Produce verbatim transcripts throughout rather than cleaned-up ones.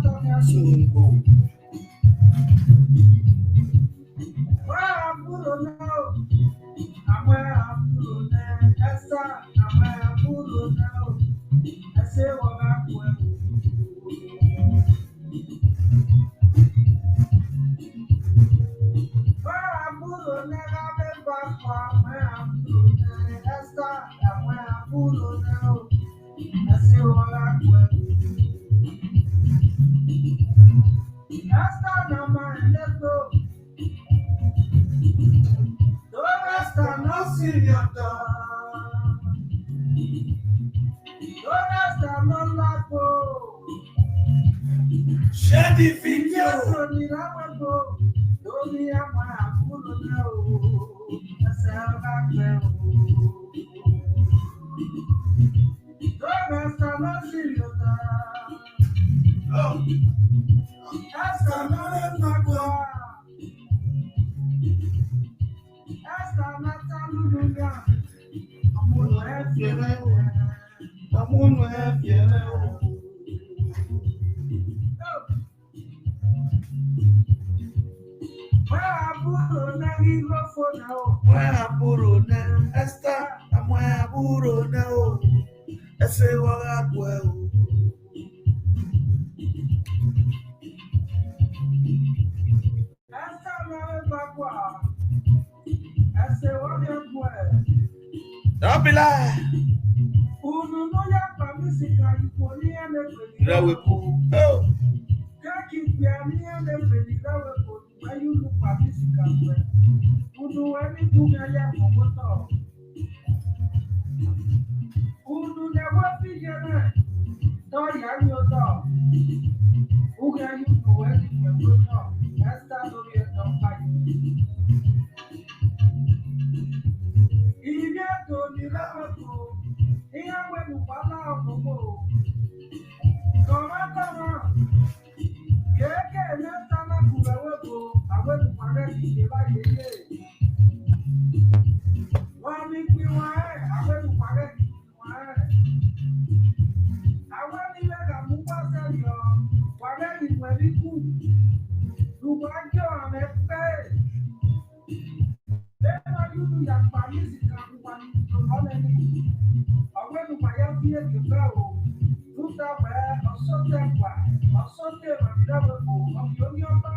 Sungo. Where àbúrò náà o? Àwọn àbúrò náà, Esther, àwọn àbúrò náà o. Ẹ ṣe wọ́n bá kú ẹ. Where àbúrò náà bá fẹ́ bá kú àwọn àbúrò náà, Esther, àwọn àbúrò náà o. Ẹ ṣe wọ́n bá kú ẹ. Esther na my leto. Don't Esther no serious. Don't Esther no lapo. Share the video. Yes, only that one go. Don't be a my apple now. That's how I feel. Don't Esther no serious. Oh. Esther no lapo. Esther na talulu ya. Amụnụ efiere. Amụnụ efiere. Where àbúrò náà rí lófo náà o? Where àbúrò náà? Esther, àwọn àbúrò náà o. Ẹ ṣe wọ́n rà pọ̀ ẹ̀ o. Don't be lie. Unu no ya kpa music and you go near me. Irawepo. Oh. Kaki kpia near me. Irawepo. When you look at music and well. Unu any book ya ya for motor. Unu na-ewepụ ihe na tọọ ya anyị ụtọ. Oge anyị bụ wee dị mgbe ụtọ. Esther Lorry Edokpayi. Ihe ego nile ọkụ. Ihe mgbe bụkwala ọgụgụ. Kọmatama. Keke na Esther na kubawe go. Awe bụkwara ihe ba ihe. Wami kpiwa. Awe bụkwara ihe. Àwọn ènìyàn kà mú pàṣẹ yọ, wà lẹ́yìn pẹ̀lú ikú. Ṣùgbọ́n jẹ́ ọ̀rẹ́ pé lẹ́nu yúlù yàgbà ní ìsìnkà pupa ní ìjọba lẹ́yìn. Àwọn ènìyàn yà fi èdè bẹ́ẹ̀ o. Lúta bẹ́ẹ̀ ọ̀sọ́tẹ̀ wà, ọ̀sọ́tẹ̀ màmílẹ́wẹ̀ kò, ọ̀mí ó ní ọba.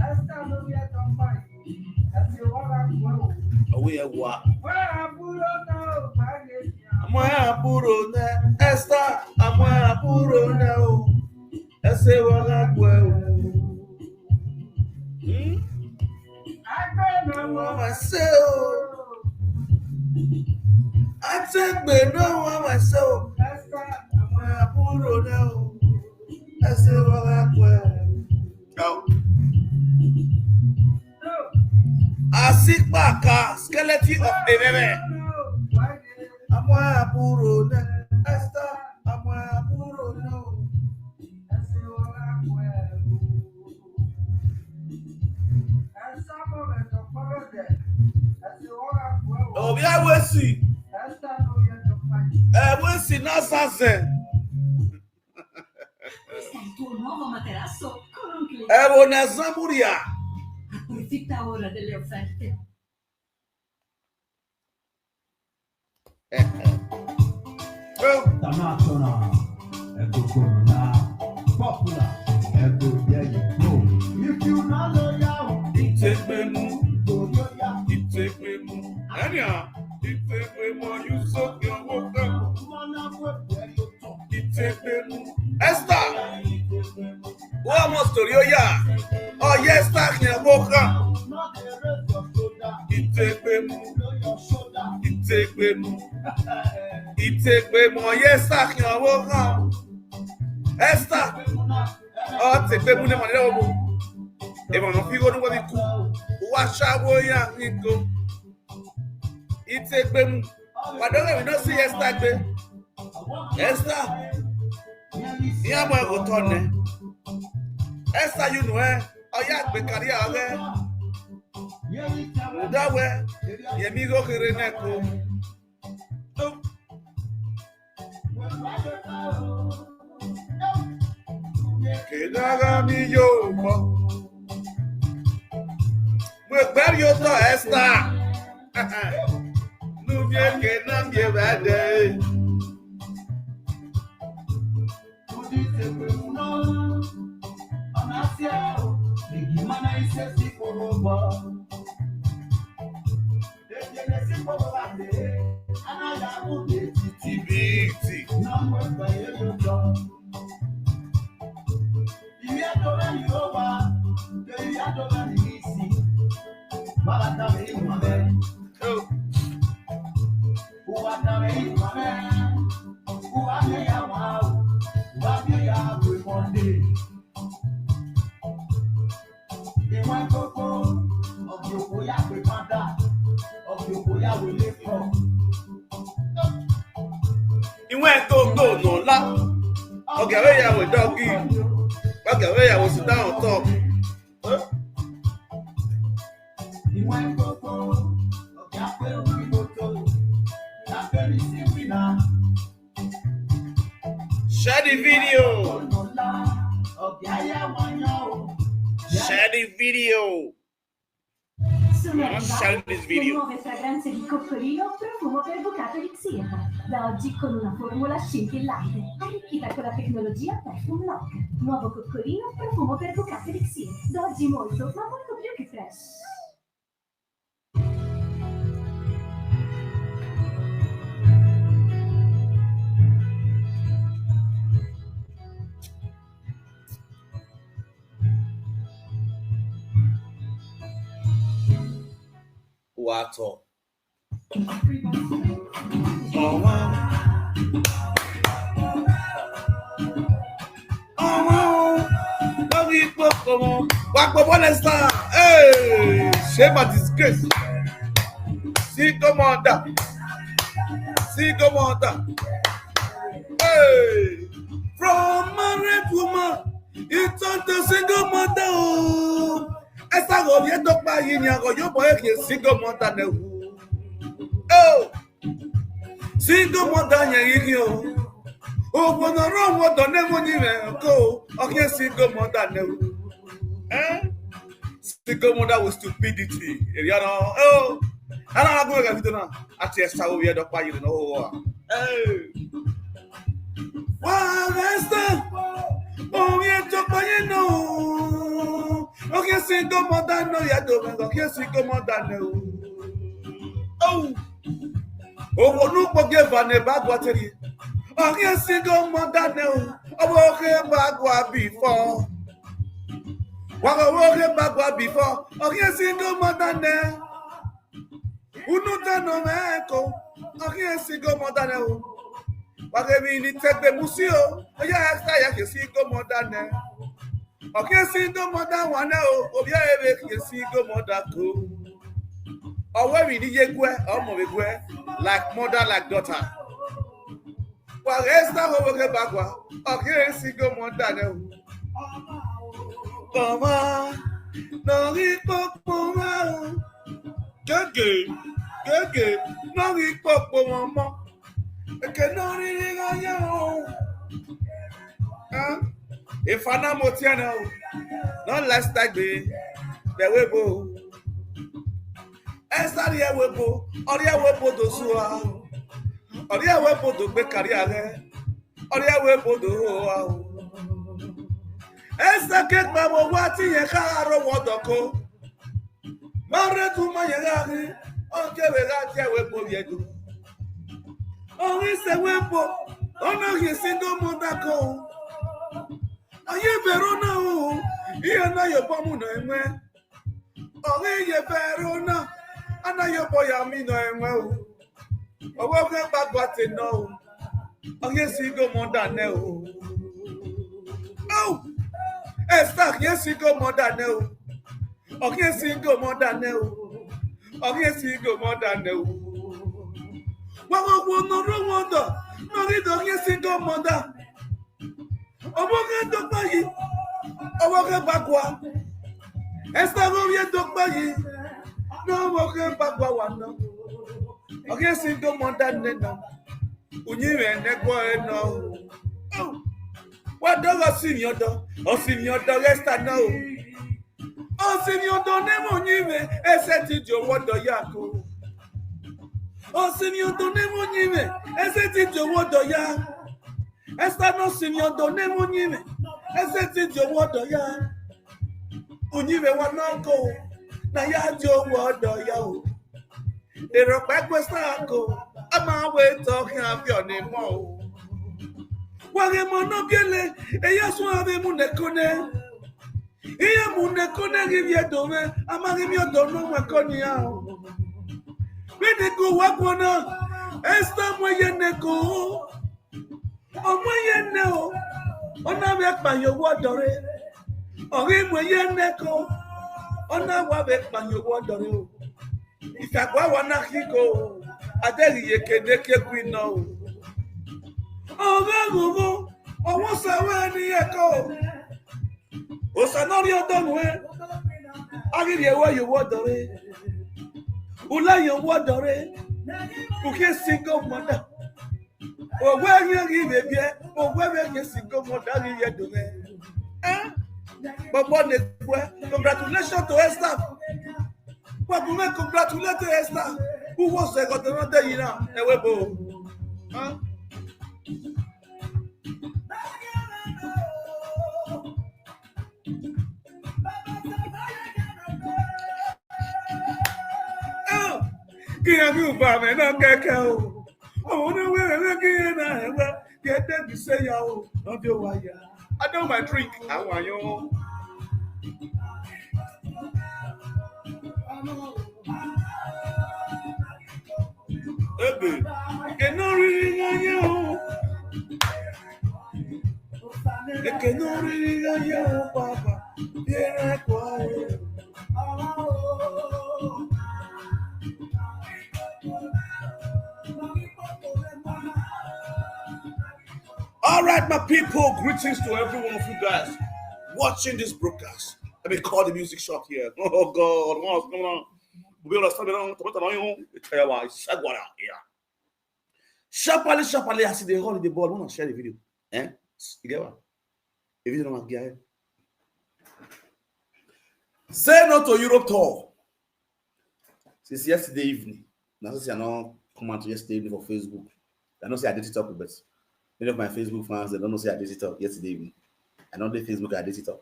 Esther Lorry Edokpayi. Ẹ ṣe wọ́n rà kúrò. Ọwọ́ yẹn wà. Wọ́n á búrò náà ò bá lè Àwọn àbúrò náà, Esther, àwọn àbúrò náà o. Ẹ ṣe wọ́n lágbo ẹ̀ o. Hmm? Wọ́n máa ṣe o. Àtẹ̀gbẹ́ náà wọ́n máa ṣe o. Esther, àwọn àbúrò náà o. Ẹ ṣe wọ́n lágbo ẹ̀ o. Yo. Asipaka, skeleton of Ememe. Àwọn àbúrò náà, Esther, àwọn àbúrò náà. Obi awesi. Ewesi na sase. Esta en tu nuevo materazo con un clic. Evo na Zamburia. Aproveita a hora de le oferte. International. Ego Corona. Popular. Ego there you go. If you not loyal, Itekpemu. Go loyal. Itekpemu. Anyhow, Itekpemu, you soak your water. Itekpemu. Esther. Wọ́n mọ̀ sórí ó yá. Ọ̀yẹ́ Esther kì í bó kàn. Itekpemu. Itekpemu. Itekpemu. Ọ̀yẹ́ Esther kì í bó kàn. Esther. Ọ ti gbé mú ní mọ̀lẹ́wọ̀ bò. Ìmọ̀ràn fi ronú wọ́n fi kú. Wá ṣáwó yá ní go. Itekpemu. Pàdé rẹ̀ mi náà sí Esther gbé. Esther. Ní àmọ́ ẹ̀rọ tọ́ ni. Esther yìí nù ẹ́. Ọyá àgbékarí ààrẹ. Dáwẹ́. Yẹmí rókèrè náà kó. Tó. Wọ́n máa ṣe ká o. Kedu agha m ihe ụgbọ? Mgbe gbara ya ụtọ Esther. N'obi ekene m ga-ebe ade. Tibiti. Inwe koko no la. Oge we ya we doggy. Oge we ya we sit down on top. Share the video. Share the video. Sono arrivate le nuove fragranze di Coccolino, profumo per bucato elixir. Da oggi con una formula scintillante, arricchita con la tecnologia Perfume Lock. Nuovo Coccolino, profumo per bucato elixir. Da oggi molto, ma molto più che fresh. Water. Wakpo Bonesta. Hey, shame and disgrace. Single mother. Single mother. Hey, from married woman, you turn to single mother. Oh. Esther go here talk about you, you boy, single mother. Oh. Single mother nye ihe o. Obodo ruo obodo na-enwe onye ime nke o. Oke single mother na-ewu. Eh? Single mother with stupidity. Eri ya no. Oh. Ana agụ ga bido na ati esa o ya dokwa yiri no o. Eh. Wa Esther. Oh, ye dokwa yiri no. Oke single mother no ya do. Oke single mother na-ewu. Oh. Owonu kpoge vane bagwa teri. Oke single mother na-ewu. Owo oke bagwa before. Wago owo oke bagwa before. Oke single mother na. Unu ta no meko. Oke single mother na-ewu. Wage mi ni tegbe musio. Oya Esther ya ke single mother na. Oke single mother one o. Obi ya ebe ke single mother ko. Owe mi ni yegwe, omo begwe, like mother, like daughter. Wa Esther ho woke bagwa. Oke single mother na. Mama, no ri popo ma o. Gege, gege, no ri popo mama. Eke no ri ri ga ya o. Huh? If I na motiana o. No last time be. The way go. Esther ya webo, ọrịa webo dozua. Ọrịa webo dogbe karịa ghe. Ọrịa webo doa. Esther ke kpabo wa ti ye ka aro wodoko. Mare tu ma ye ga ghi. Oke we ga ti webo yedu. Ori se webo. Ona ye single mother ko. Aye Verona o. Iye na yo pamu na enwe. Oge ye Verona. Ana yo boya mi na enwe o. Owo ke bagwa te no o. Oge single mother na o. Oh. Esther ye single mother na o. Oge single mother na o. Oge single mother na o. Wa wo wo no ro wo do. No ri do oge single mother. Owo ke dokpa yi. Owo ke bagwa. Esther wo ye dokpa yi. No owo ke bagwa wa no. Oge single mother na no. Unyi we ne gwo e no. Oh. Wadoro Osiniodo, Osiniodo Esther now. Osiniodo nemo nyime, eseti jo wodo yako. Osiniodo nemo nyime, eseti jo wodo ya. Esther no Osiniodo nemo nyime, eseti jo wodo ya. Unyime wanako, na ya jo wodo ya o. Ero pa kwesta ako, ama we to kan bi onimo o. Wage mo no biele, eya sun ave mu nekone. Iya mu nekone gi bi edome, ama gi mi odo no mo koni a o. We ne ko wa kona, Esther mo ye neko. Omo ye ne o, ona we pa yo wodo re. Ori mo ye neko, ona wa we pa yo wodo re o. Isagwa wa na hiko, aderi ye kede ke kwino. Oga gugu, owo sawe ni eko. Osanori odonwe. Agiri ewa yo wodo re. Ula yo wodo re. Uke single mother. Owe ye gi bebie, owe we ye single mother gi ye do me. Eh? Bobo ne kwe. Congratulations to Esther. Wa kume congratulate Esther. Who was the got another yina? Ewe bo. Huh? Kí ẹ fi bá mi náà kẹ́kẹ́ o. Òun ní wẹ́rẹ́ wẹ́ kí ẹ náà ẹ wẹ́. Kí ẹ débi sẹ́yà o. Lọ́dọ̀ wa yá. I know my drink. Àwọn àyàn. Ebe. Kì í náà rí rí náà yẹ o. Ekene oriri ya ye o Baba, bịara kwa ya. All right, my people, greetings to every one of you guys watching this broadcast. Let me call the music shop here. Oh God, what's going on? We understand it. Sharply, sharply, as they hold the ball, we want to share the video. Eh? You get what? If you don't get it. Say no to Europe tour. Since yesterday evening. Now, since I know come out yesterday evening for Facebook. I know say I did it up, but many of my Facebook fans, they don't know say I did it up yesterday evening. I know the Facebook, I did it up.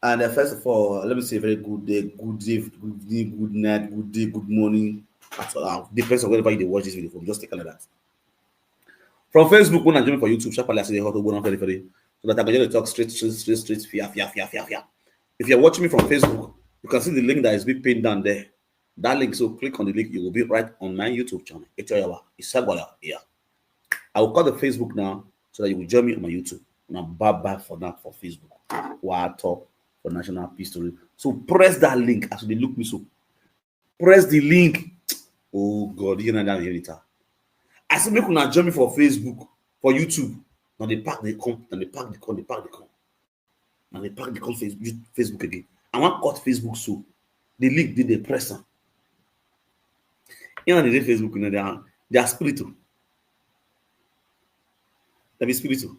And uh, first of all, let me say a very good day, good day, good day, good night, good day, good morning. At all, uh, depends on wherever you dey watch this video from. Just take a look at that. From Facebook, when I join for YouTube, sharply I say the hot one very, very, so that I can just talk straight, straight, straight, straight, fia, fia, fia, fia, fia. If you're watching me from Facebook, you can see the link that is being pinned down there. That link, so click on the link, you will be right on my YouTube channel. Echoyawa Isagwala here. I will call the Facebook now so that you will join me on my YouTube. Now, bye bye for now for Facebook. Wato for National Peace Story. So press that link as they look me so. Press the link. Oh God, you know that later. I said, make una join me for Facebook, for YouTube. Now they pack, they come, and they pack, they come, they pack, they come. And they pack, they come Facebook, Facebook again. I want cut Facebook so. The link did they press am. You know the Facebook, you know, they are, they are spiritual. They be spiritual.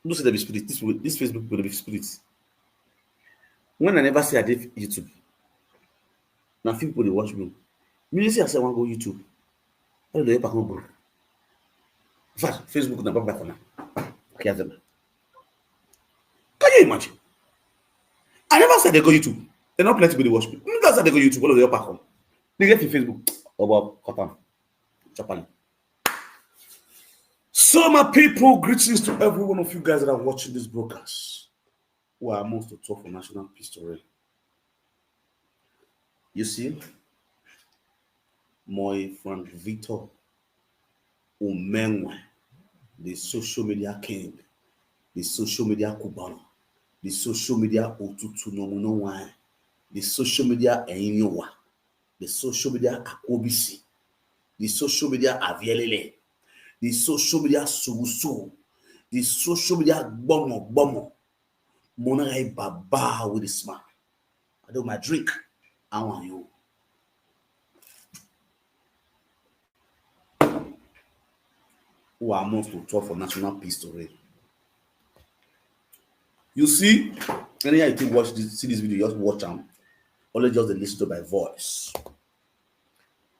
No say they be spirit. This, this Facebook will be spirit. When I never say I did YouTube, now people they watch me. Me say I say I want go YouTube. I don't know if I can, bro. In fact, Facebook na bye bye for now. Okay, I tell you. Can you imagine? I never said they go YouTube. They not plenty people they watch me. Me never said they go YouTube. All of the upper come. They get to Facebook. Oh, well, cut on. Chapali. So, my people, greetings to every one of you guys that are watching this broadcast, who are amongst the top for National Peace Story. You see, my friend Victor Umenwe, the social media king, the social media kubana, the social media otutu no muno wine, the social media enyowa, the social media akobisi, the social media avielele, the social media susu, the social media gbomo gbomo. Mona gai baba with the smile. I do my drink. I want you. who are amongst to talk for national peace to reign. You see, anyhow you take watch this, see this video, just watch am. Always just dey listen to my voice.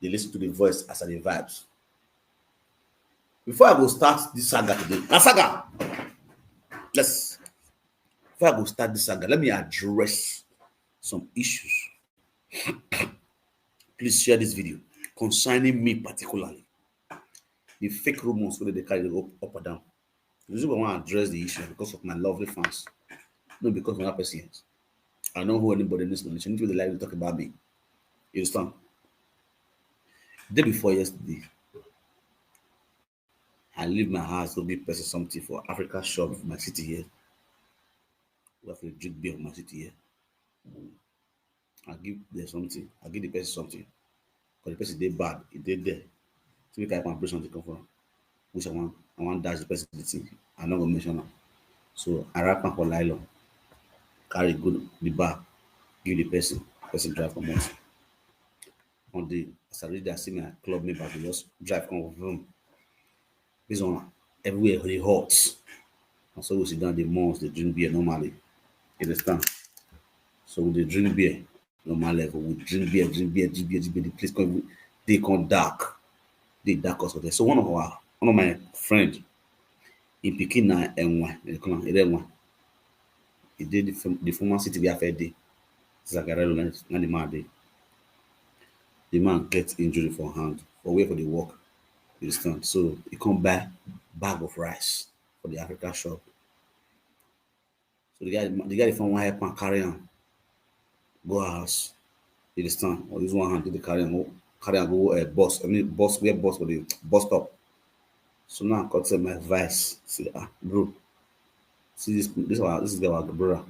Dey listen to the voice as I dey vibes. Before I go start this saga today, na saga. Yes. Before I go start this saga, let me address some issues. Please share this video concerning me particularly. The fake rumors wey dey carry up, up and down. The reason why I want to address the issue because of my lovely fans, not because of that person. I know who anybody in this nation. They like to talk about me. You understand? Day before yesterday, I leave my house, go give person something for Africa shop for my city here. We have to drink beer for my city here. I give them something. I give the person something. Because the person dey bad, e dey there. So make I come bring something come for am. Which I want, I want dash the person the thing. I no go mention am. So I wrap am for nylon, carry go the bar, give the person. Person drive comot. On the, as I reach there, I see my club members, they just drive come vroom. This one, everywhere dey hot. And so we sit down, the months, they drink beer normally. You understand? So we dey drink bear normal level. We drink beer, drink beer, drink beer, drink beer. The place come, dey come dark. Dey dark us for there. So one of our, one of my friend, im pikin na Enwa, they call am Erenwa. E dey the fam-, the former city where I first dey. Zagarelo, na, na the man dey. The man get injury for hand, for where for the work. You understand? So he come buy bag of rice for the Africa shop. So the guy, the guy from one help am carry am go house. You understand? Or use one hand to dey carry am go, carry am go, uh, bus. I mean, bus, where bus for the bus stop. So now I come tell my vice, say, "Ah, bro, see this, this our, this is our brother.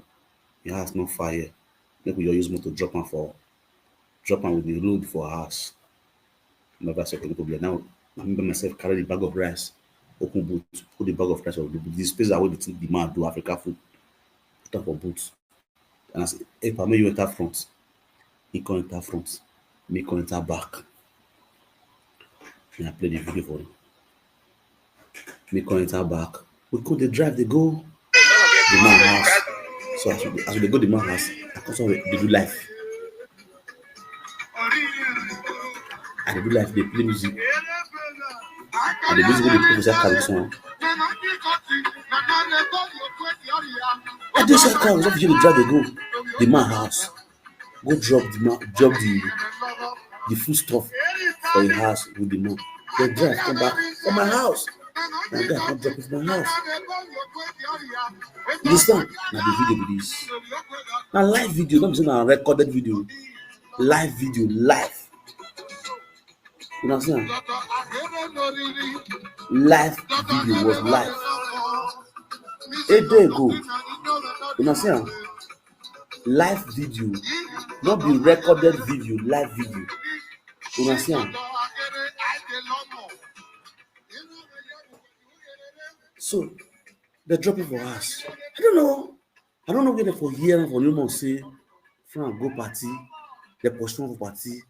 He has no fire. Make we just use motor drop am for, drop am with the load for house." Never second go be now. I remember myself carry the bag of rice, open boot, put the bag of rice for the boot. This place I want to take the man do Africa food, put am for boot. And I say, "Hey, pa, make you enter front." He come enter front. Me come enter back. And I play the video for him. Me come enter back. We come dey drive, dey go the man house. So as we, as we dey go the man house, I come start dey do live. I dey do live, dey play music. And the music wey dey play for inside car this one. I dey inside car, we just dey drive dey go the man house. Go drop the man, drop the, the food stuff for the house with the man. Then drive come back for my house. My guy come drop it for my house. You understand? Na the video be this. Na live video, no be say na recorded video. Live video, live. Una see am? Live video was live. A day ago. Una see am? Live video. No be recorded video, live video. Una see am? So, they drop it for us. I don't know. I don't know where they for hear am for rumor say Frank go party, they pursue am for party,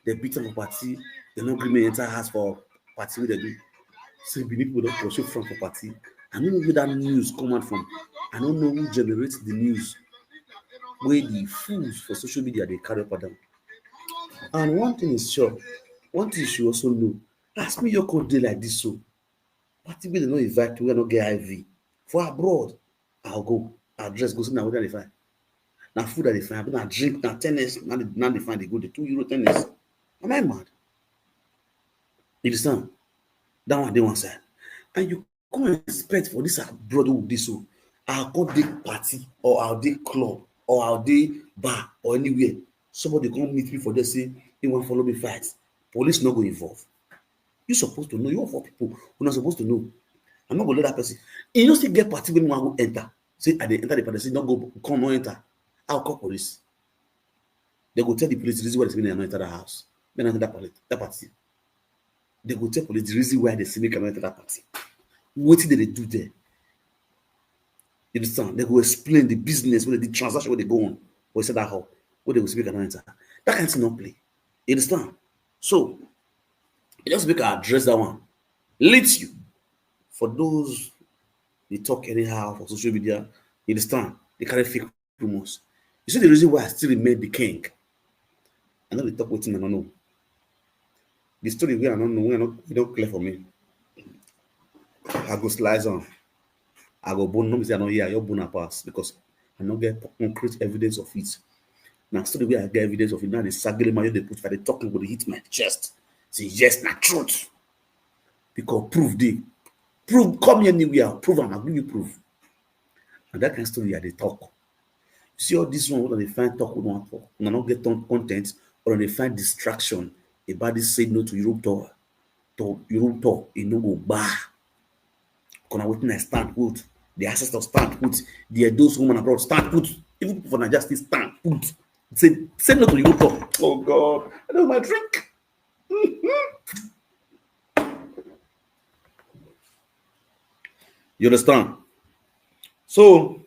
they beat am for party, they no gree me enter house for party wey they do. Say Benin people don pursue Frank for party. I no know where that news come out from. I no know who generates the news wey the fools for social media dey carry up and down. And one thing is sure, one thing you should also know, as me your code dey like this so, party wey dem no invite me, wey I no get I V for abroad, I go address, go say na wetin I dey find. Na food I dey find, abi na drink, na tennis, na the, na the find dey go, the two euro tennis. Am I mad? You understand? That one dey one side. And you come expect for this abroad wey we dey so, I go dey party or I dey club or I dey bar or anywhere. Somebody come meet me for there, say he wan follow me fight. Police no go involve. You suppose to know. You of all people, una suppose to know. I no go let that person. You no still get party wey me wan go enter. Say I dey enter the party, say no go, come no enter. I go call police. They go tell the police the reason why they say me I no enter that house. Me I no enter that party, that party. They go tell police the reason why they say me I no enter that party. Wetin they dey do there? You understand? They go explain the business, wey the transaction wey dey go on for inside that hall, wey they go say me I no enter. That kind thing no play. You understand? So, I just make I address that one. Let you. for those they talk anyhow for social media, you understand? They carry fake rumors. You see the reason why I still remain the king. I know they talk wetin I don't know. The story wey I don't know, wey I no, e don clear for me. I go slice am. I go bone, no be say I no hear, I just bone am pass because I no get concrete evidence of it. Na story wey I get evidence of it, now the sagele man, you dey put fire, dey talk, go dey hit my chest. Say yes, na truth. Because proof dey. Proof, come anywhere, prove am, I give you proof. And that kind of story I dey talk. You see all this one wey dey find talk, wey wan talk, una no get con-, content, or dey find distraction about this say no to Europe tour. To Europe tour, e no go gba. Una wetin I stand put, the ancestors stand put, the those women abroad stand put, even people for Naija still stand put. Say, say no to Europe tour. Oh God, I know my drink. You understand? So,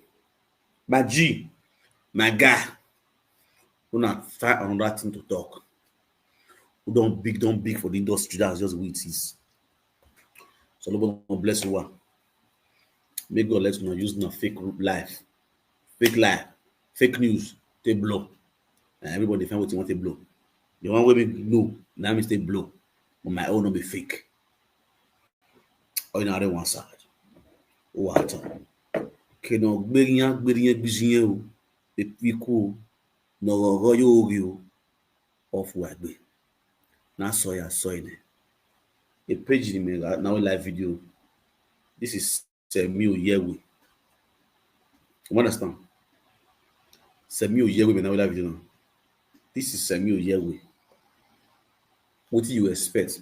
my G, my guy, una find another thing to talk. Who don big, don big for the industry, that's just the way it is. So, Lord God bless you. May God let una use una fake life, fake life, fake news, take blow. And everybody find wetin want to blow. The one wey me know, na me take blow. But my own no be fake. Oyin na one side. Wata. Kena gberiyan, gberiyan, gbiziyan o. Epiku. No go yo yo. Off wa gbe. Na so ya so ne. A page in me na live video. This is Semi Oyewe. You understand? Semi Oyewe, me na live video now. This is Semi Oyewe. Wetin you expect?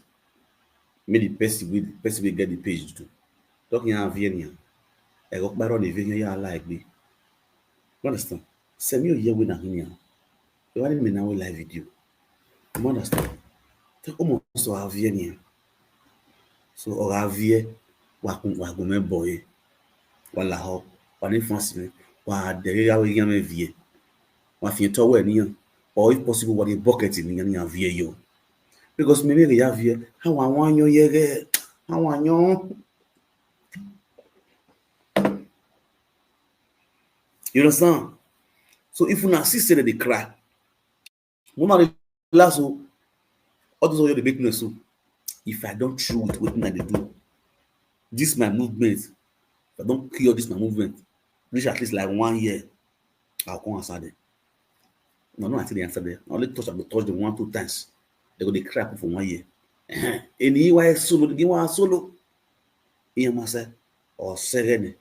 Make the person wey, person wey get the page do. Talking ya vie ni. E go paro ni vie ya like me. You understand? Semi Oyewe na him ya. You want me now live video. You understand? Take almost so have here. So or have here, wa kun, wa kun me boy. Wa la ho, wa ni fancy me, wa de ya we ya me vie. Wa fi to we ni yan. Or if possible, wa the bucket ni yan, ni yan vie yo. Because me me ya vie, how I want you here, how I want you. You understand? So if una see say dem dey cry, una relax o. All those wey dey make noise so, if I don through with wetin I dey do, this my movement, if I don cure this my movement, reach at least like one year, I go come answer them. No, no, I still dey answer them. I only touch, I go touch them one, two times. They go dey cry for one year. Eni wa solo, the one solo. Iye ma se, o se re ni,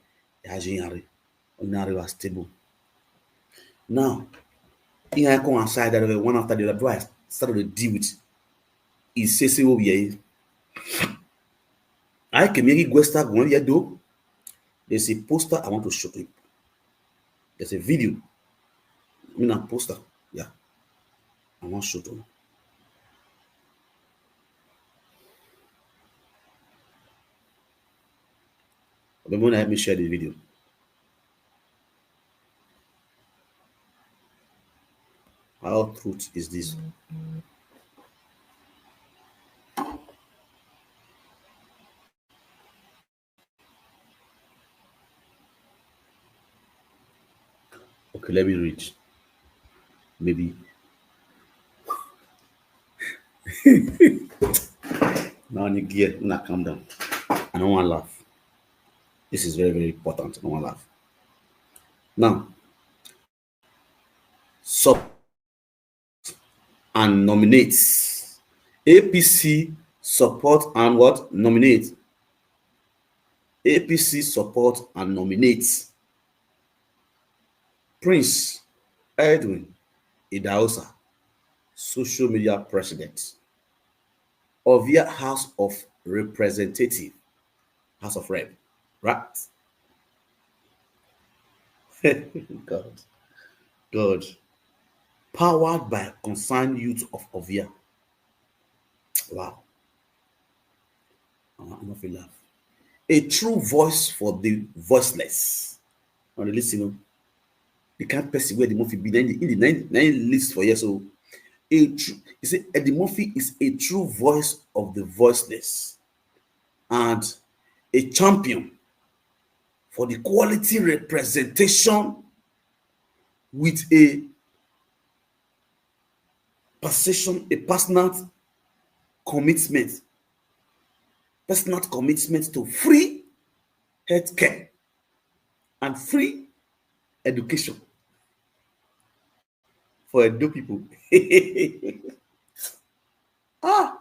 ya je yan re. O na re wa stable. Now, iye come aside that way, one after the other, before I start to deal with. He say, say, oh, yeah. I can make it go start going, yeah, do. There's a poster I want to show you. There's a video. I mean, a poster. Yeah. I want to show you. Remember, help me share the video. How truth is this? Okay, let me read. Maybe. Now, Nigeria, una calm down. I don't want to laugh. This is very, very important. I don't want to laugh. Now, sub and nominates. A P C support and what? Nominate. A P C support and nominate Prince Edwin Idahosa, social media president, Ovia House of Representative, House of Rep, right? God, God, powered by concerned youth of Ovia. Wow. I no fit laugh. A true voice for the voiceless. Now listen, oh. The kind person where the movie be, then in the nine, nine list for years. So a true, he said Eddie Murphy is a true voice of the voiceless. And a champion for the quality representation with a position, a personal commitment, personal commitment to free healthcare and free education for Edo people. Ah,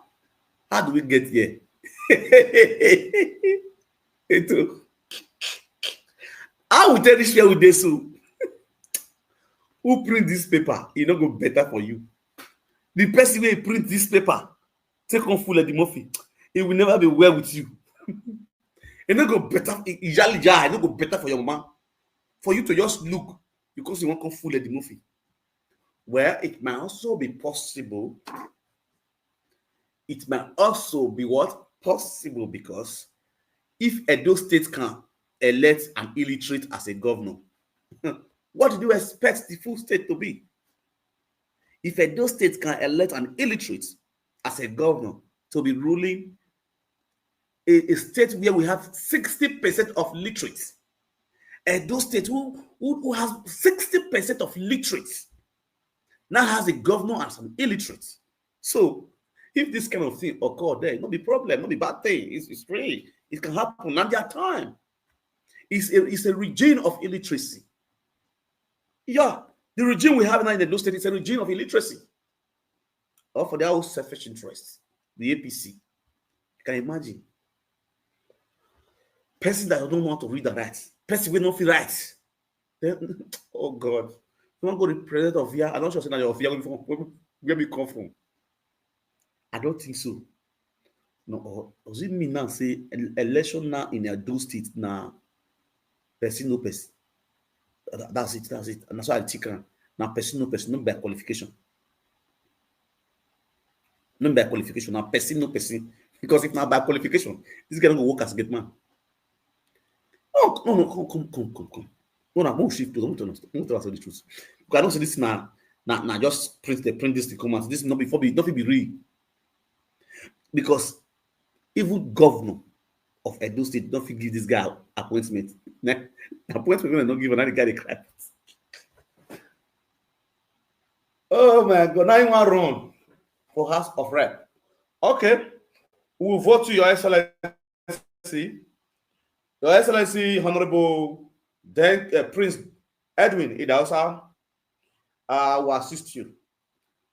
how do we get here? Eto, how we take reach where we dey so? Who print this paper? E no go better for you. The person wey print this paper, take on full Eddie Murphy. It will never be well with you. E no go better. E, e jali ja, e no go better for your mama. For you to just look because you wan come full Eddie Murphy. Well, it might also be possible. It might also be what? Possible, because if Edo State can elect an illiterate as a governor, what do you expect the full state to be? If Edo State can elect an illiterate as a governor to be ruling a, a state where we have sixty percent of literates, Edo State, who, who, who has sixty percent of literates, now has a governor and some illiterates. So, if this kind of thing occur there, no be problem, no be bad thing. It's, it's free. It can happen. Not their time. It's a, it's a regime of illiteracy. Yeah, the regime we have now in Edo State is a regime of illiteracy. Or for their own selfish interests, the A P C. You can imagine. Person that don't know how to read and write. Person wey no fit write. Then, oh God. You wan go represent Ovia? I no sure say na your Ovia wey we come from. I don't think so. No, or does it mean now say el-, election now in Edo State na person no person? Tha-, that's it, that's it. And that's why I think am. Na person no person, no be by qualification. No be by qualification, na person no person. Because if na by qualification, this guy no go work as gate man. No, no, no, come, come, come, come, come. No, na, move shift, move to, move to the truth. Because I know say this na, na, na just print, they print this to come out. This no be, for be, no fit be real. Because even governor of Edo State no fit give this guy appointment. Nah, appointment wey dem no give am, na the guy dey cry. Oh my God, now you wan run for House of Rep. Okay, we will vote to Your Excellency. Your Excellency, Honorable Den-, uh, Prince Edwin Idahosa, uh, will assist you.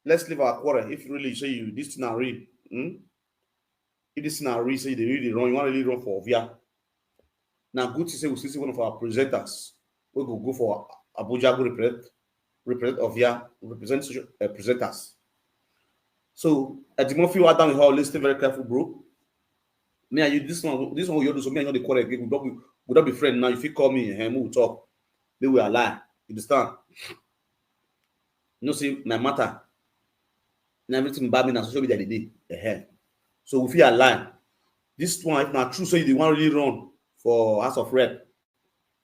Let's leave our quarrel. If really you say you, this thing na real, hmm? If this thing na real, say you dey really run, you wan really run for Ovia. Na good to say we still see one of our presenters wey go go for Abuja, go represent, represent Ovia, represent social, uh, presenters. So, Eddie Murphy, well done, you all listen very careful, bro. Me and you, this one, this one we all do, so me and you no dey quarrel again. We don be, we don be friend now. If you call me, eh, we will talk. Then we align. You understand? You know, see, my matter. Na everything about me na social media dey dey. Eh. So we fit align. This one, if na true, so you dey wan really run for House of Rep,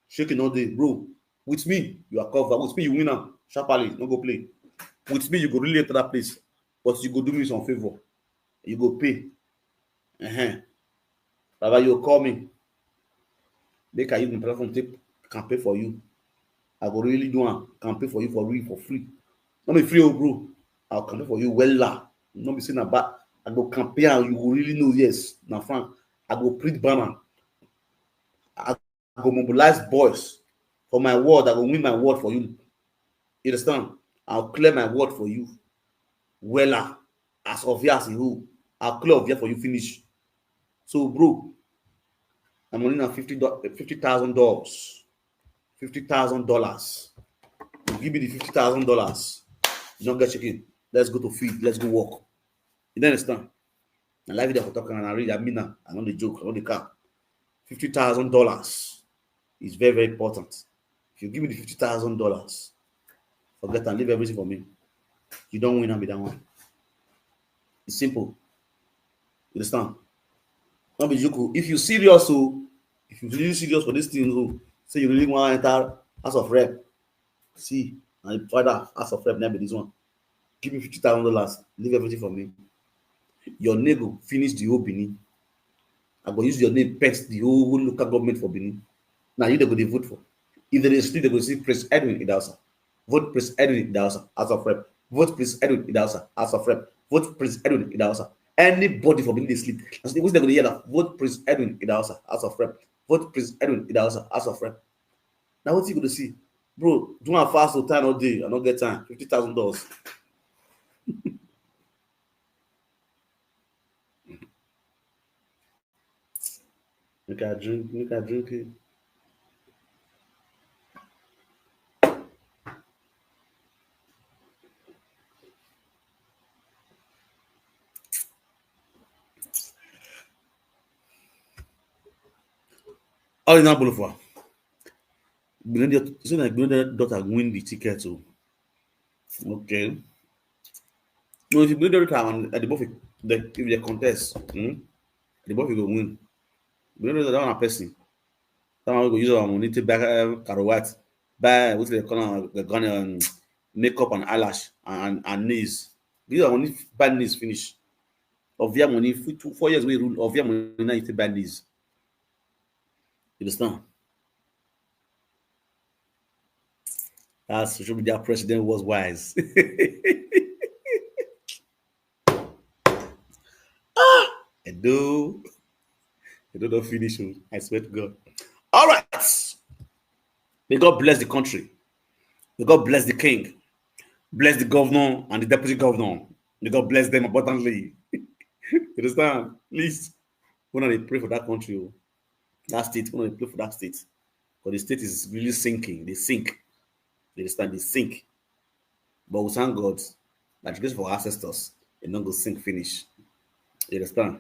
shake e no dey, bro. With me, you are covered. With me, you win am sharply. No go play. With me, you go really enter that place. But you go do me some favor. You go pay. Uh-huh. Baba, you call me. Make I use my platform take campaign for you. I go really do am, campaign for you for real, for free. No be free, oh, bro. I'll campaign for you wella. No be say na bad. I go campaign and you go really know, yes, na frank. I go print banner. I go mobilize boys. For my ward, I go win my ward for you. You understand? I'll clear my ward for you. Wella, as Ovia as a whole. I'll clear Ovia for you finish. So, bro, my money na fifty do-, fifty thousand dollars. Fifty thousand dollars. You give me the fifty thousand dollars. You don't get chicken. Let's go to field. Let's go work. You don't understand? Na life dey for talk and I read, I mean am. I no dey joke, I no dey cap. Fifty thousand dollars is very, very important. If you give me the fifty thousand dollars, forget and leave everything for me. You don win am be that one. It's simple. You understand? No be joke o. If you serious o, if you really serious for this thing o, say you really wan enter House of Rep, see, na the father House of Rep na be this one. Give me fifty thousand dollars, leave everything for me. Your name go finish the whole Benin. I go use your name pest the whole local government for Benin. Now you dey go dey vote for. If they dey sleep, they go see Prince Edwin Idahosa. Vote Prince Edwin Idahosa, House of Rep. Vote Prince Edwin Idahosa, House of Rep. Vote Prince Edwin Idahosa. Anybody for Benin dey sleep. As they go dey hear that, vote Prince Edwin Idahosa, House of Rep. Vote Prince Edwin Idahosa, House of Rep. Now what you gonna see? Bro, do am fast, so time no dey. I no get time. Fifty thousand dollars. Make I drink, make I drink it. All in all, Boulevard. Gbinede, so na Gbinede daughter win the ticket o. Okay. So if you Gbinede daughter and Adibofi, the, if they contest, hmm? Adibofi go win. Gbinede daughter, that one person. That one go use our money to buy uh, karowat, buy what they call am, the gun, um, makeup and eyelash and, and, and nails. Use our money buy nails finish. Ovia money for two, four years we rule. Ovia money now you take buy nails. You understand? That social media president was wise. Ah, Edo. Edo don't finish. Oh. I swear to God. All right. May God bless the country. May God bless the king. Bless the governor and the deputy governor. May God bless them abundantly. You understand? Please, when I pray for that country, oh, that state, when I pray for that state, because the state is really sinking. They sink. You understand? They sink. But we thank God that because of our ancestors, they don't go sink finish. You understand?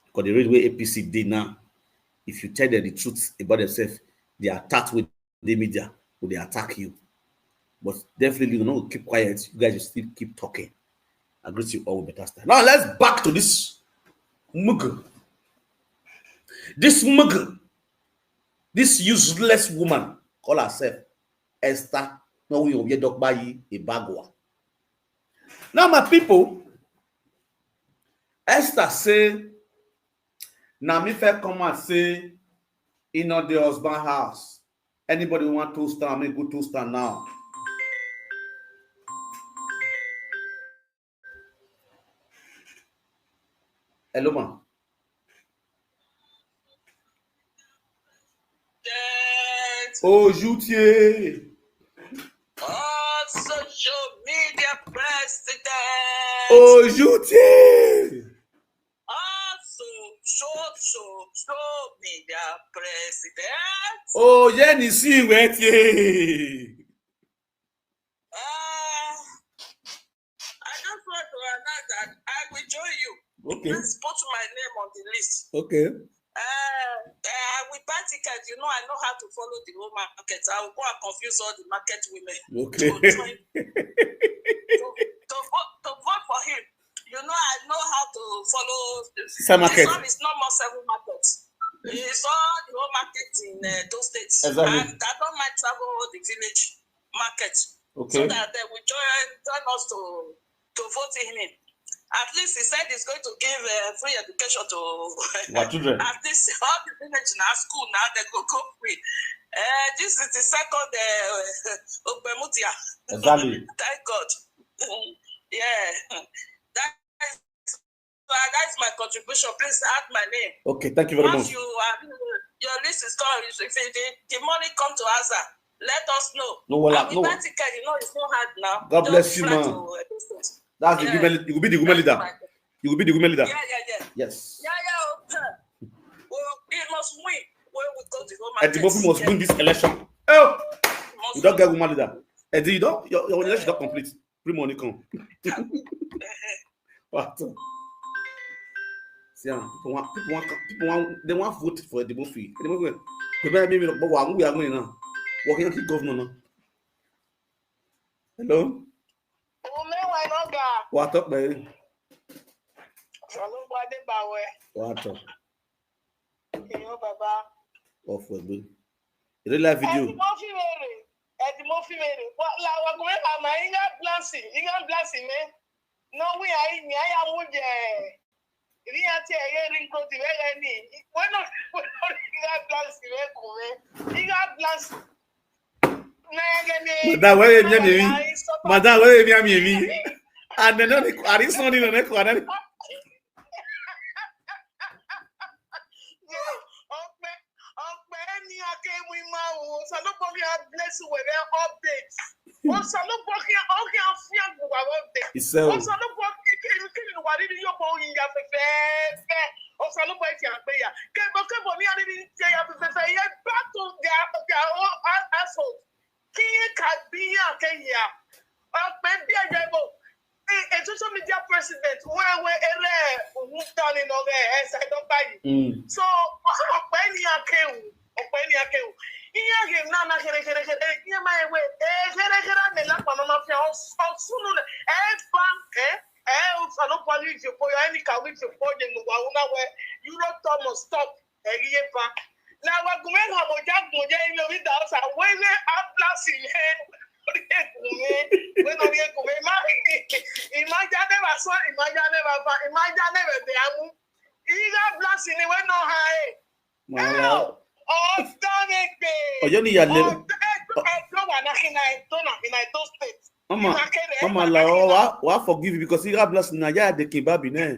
Because the reason where A P C did now, if you tell them the truth about themselves, they attack with the media, will they attack you? But definitely, you know, keep quiet. You guys will still keep talking. I greet you all with better style. Now let's back to this mugu. This mugu, this useless woman call herself Esther. No, we will get dog by a bagua. Now, my people, Esther say, "Now me fair come and say, in not the husband house. Anybody want to stand, me go to stand now." Hello, ma. Ojú tí ẹ. All social media president. Ojú tí ẹ. All so, so, so, so media president. Oyè ní sí ìwé tí ẹ. Ah, I just want to announce that I will join you. Okay. Please put my name on the list. Okay. Uh, uh, I will buy ticket. You know, I know how to follow the whole market. I will go and confuse all the market women. Okay. To join, to, to vote, to vote for him. You know, I know how to follow. Same market. This one is no more seven markets. It's all the whole market in uh, those states. Exactly. And I don't mind travel all the village market. Okay. So that they will join, join us to to vote in him. At least he said he's going to give uh, free education to our children. At least all the village now school now they go go free. Uh, this is the second uh, Ogbemudia. Exactly. Thank God. Yeah. That is, so that's my contribution. Please add my name. Okay, thank you very much. Once you are, your list is gone, if the, the money come to Aza, let us know. No, well, no. That ticket, you know, it's not hard now. God bless you, man. That's the women. You will be the women leader. You will be the women leader. Yeah, yeah, yeah. Yes. Yeah, yeah. Okay. Well, he must win when we go to home. Eddie Murphy must win this election. Oh, you don't get woman leader. Eddie, you don't. Your, your election not complete. Free money come. What? See, ah, people want, people want, people want, they want vote for Eddie Murphy. Eddie Murphy. They better be but we are going now. Working governor now. Hello. Ume Wanoga. What up, man? Shalom, Bawe. What up? Iyo baba. Off with me. Real life video. Edimofi mere. Edimofi mere. Wa la wa kuma ba ma inga blasi, inga blasi me. No we ai ni ai amuje. Iri ati eye ring code we ga ni. Weno weno iga blast we kume. Iga blast. Mada were mi ami mi. Mada were mi ami mi. And then no, are you sounding on echo? And then Ọpẹ ọpẹ ni akẹ́wì máa wò. Ọ̀sán ló bọ́ kí a bless wẹ̀rẹ̀ update. Ọ̀sán ló bọ́ kí a kí a fi àgùnwà update. Ìṣẹ́ o. Ọ̀sán ló bọ́ kí kí kí ni wà nínú yóò bọ́ òyìn ya fẹ́fẹ́fẹ́. Ọ̀sán ló bọ́ kí a gbé ya. Kébọ̀ kébọ̀ ní adé ní jẹ́ ya fẹ́fẹ́fẹ́. Yẹ back to their their own household. Kí yẹ ká bí yà kẹ́yà. Ọpẹ bí ẹ̀jẹ̀ bò. A social media president where where ere òun dání lọ rẹ̀ ẹ̀ ṣàìdọ́gba yìí. So ọpẹ ni akẹ́wù ọpẹ ni akẹ́wù. Ihe a ga-eme na here here here ihe ma ewe here here na-ele akpa na mafia ọsụnụ na ebe e e ụsa n'ụkwụ anyị ji kpọ ya anyị ka we ji kpọ ya n'ụwa ụna wee Europe Thomas stop egiye pa. Na wa gume ha mo ja mo ja ime wi da sa we we ablasi he. Gume we no ye gume ma. Ima ja ne ba so ima ja ne ba fa ima ja ne be be amu. Iga blasi ni we no ha e. Mala. Oh, done it. Oyo ni ya le. Oh, eh, eh, no wa na hina e to na hina e to state. Mama, mama la o wa wa forgive you because you have blast na ya de kebab ne.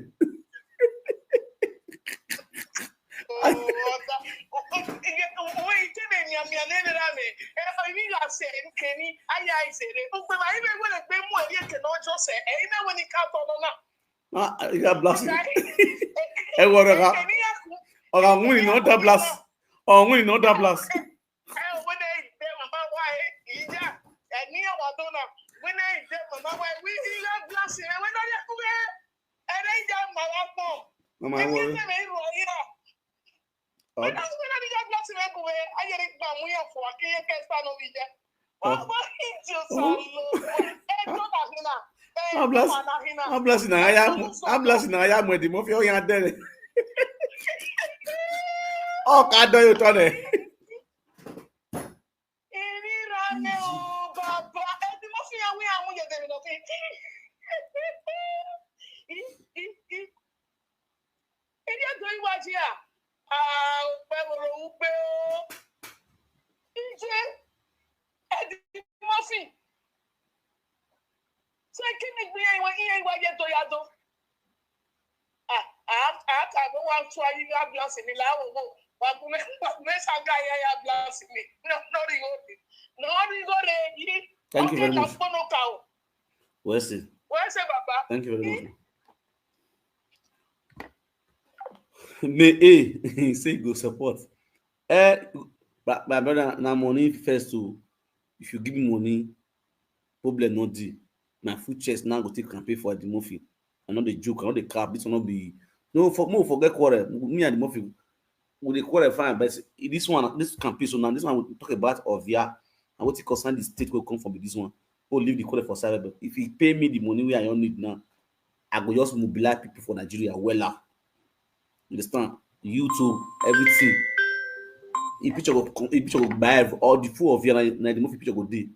Ah, you have blast. E woro ka. Oga nguni no da blast. O nguni no da blast. Mama, I worry. Ablasi na ya ablasi na ya mo di mo fi o yan dere. O ka do yo to ne. Ìríra ni o bàbá ẹni mo fi àwọn àwọn yẹn dẹ̀rẹ̀ lọ́kẹ́. Ìdí ètò ìwádìí à ọ̀pẹ wòrò ń gbé o. Ìjẹ́ ẹ̀dí mọ́fì. Ṣé kí ni gbìyànjú ìwé ìyẹn ìwádìí ètò yàtọ̀? Ah, ah, ah, ah, wọ́n wá ń tún ayé yá bí ọ̀sìn ní láwòwò. Wàgùnmẹ́ wàgùnmẹ́ ṣàgá ayé yá bí ọ̀sìn ní lórí òde. Lórí òde yìí. Thank you very much. Ọ̀kẹ́ ìtàkùnú kà ó. Wẹ́sì. Wọ́n ṣe bàbá. Thank you very much. May A say go support. Eh, but my brother, na money first o. If you give me money, problem no dey. My full chest now go take campaign for the movie. I no dey joke, I no dey cap. This one no be no for mo forget quarrel. Me and the movie we dey quarrel fine, but this one this campaign so now this one we talk about Ovia and wetin concern the state wey come from be this one. Go leave the quarrel for side. But if he pay me the money wey I don need now, I go just mobilize people for Nigeria wella. You understand? YouTube, everything. If picture go, if picture go buy all the full of you, na the movie picture go dey.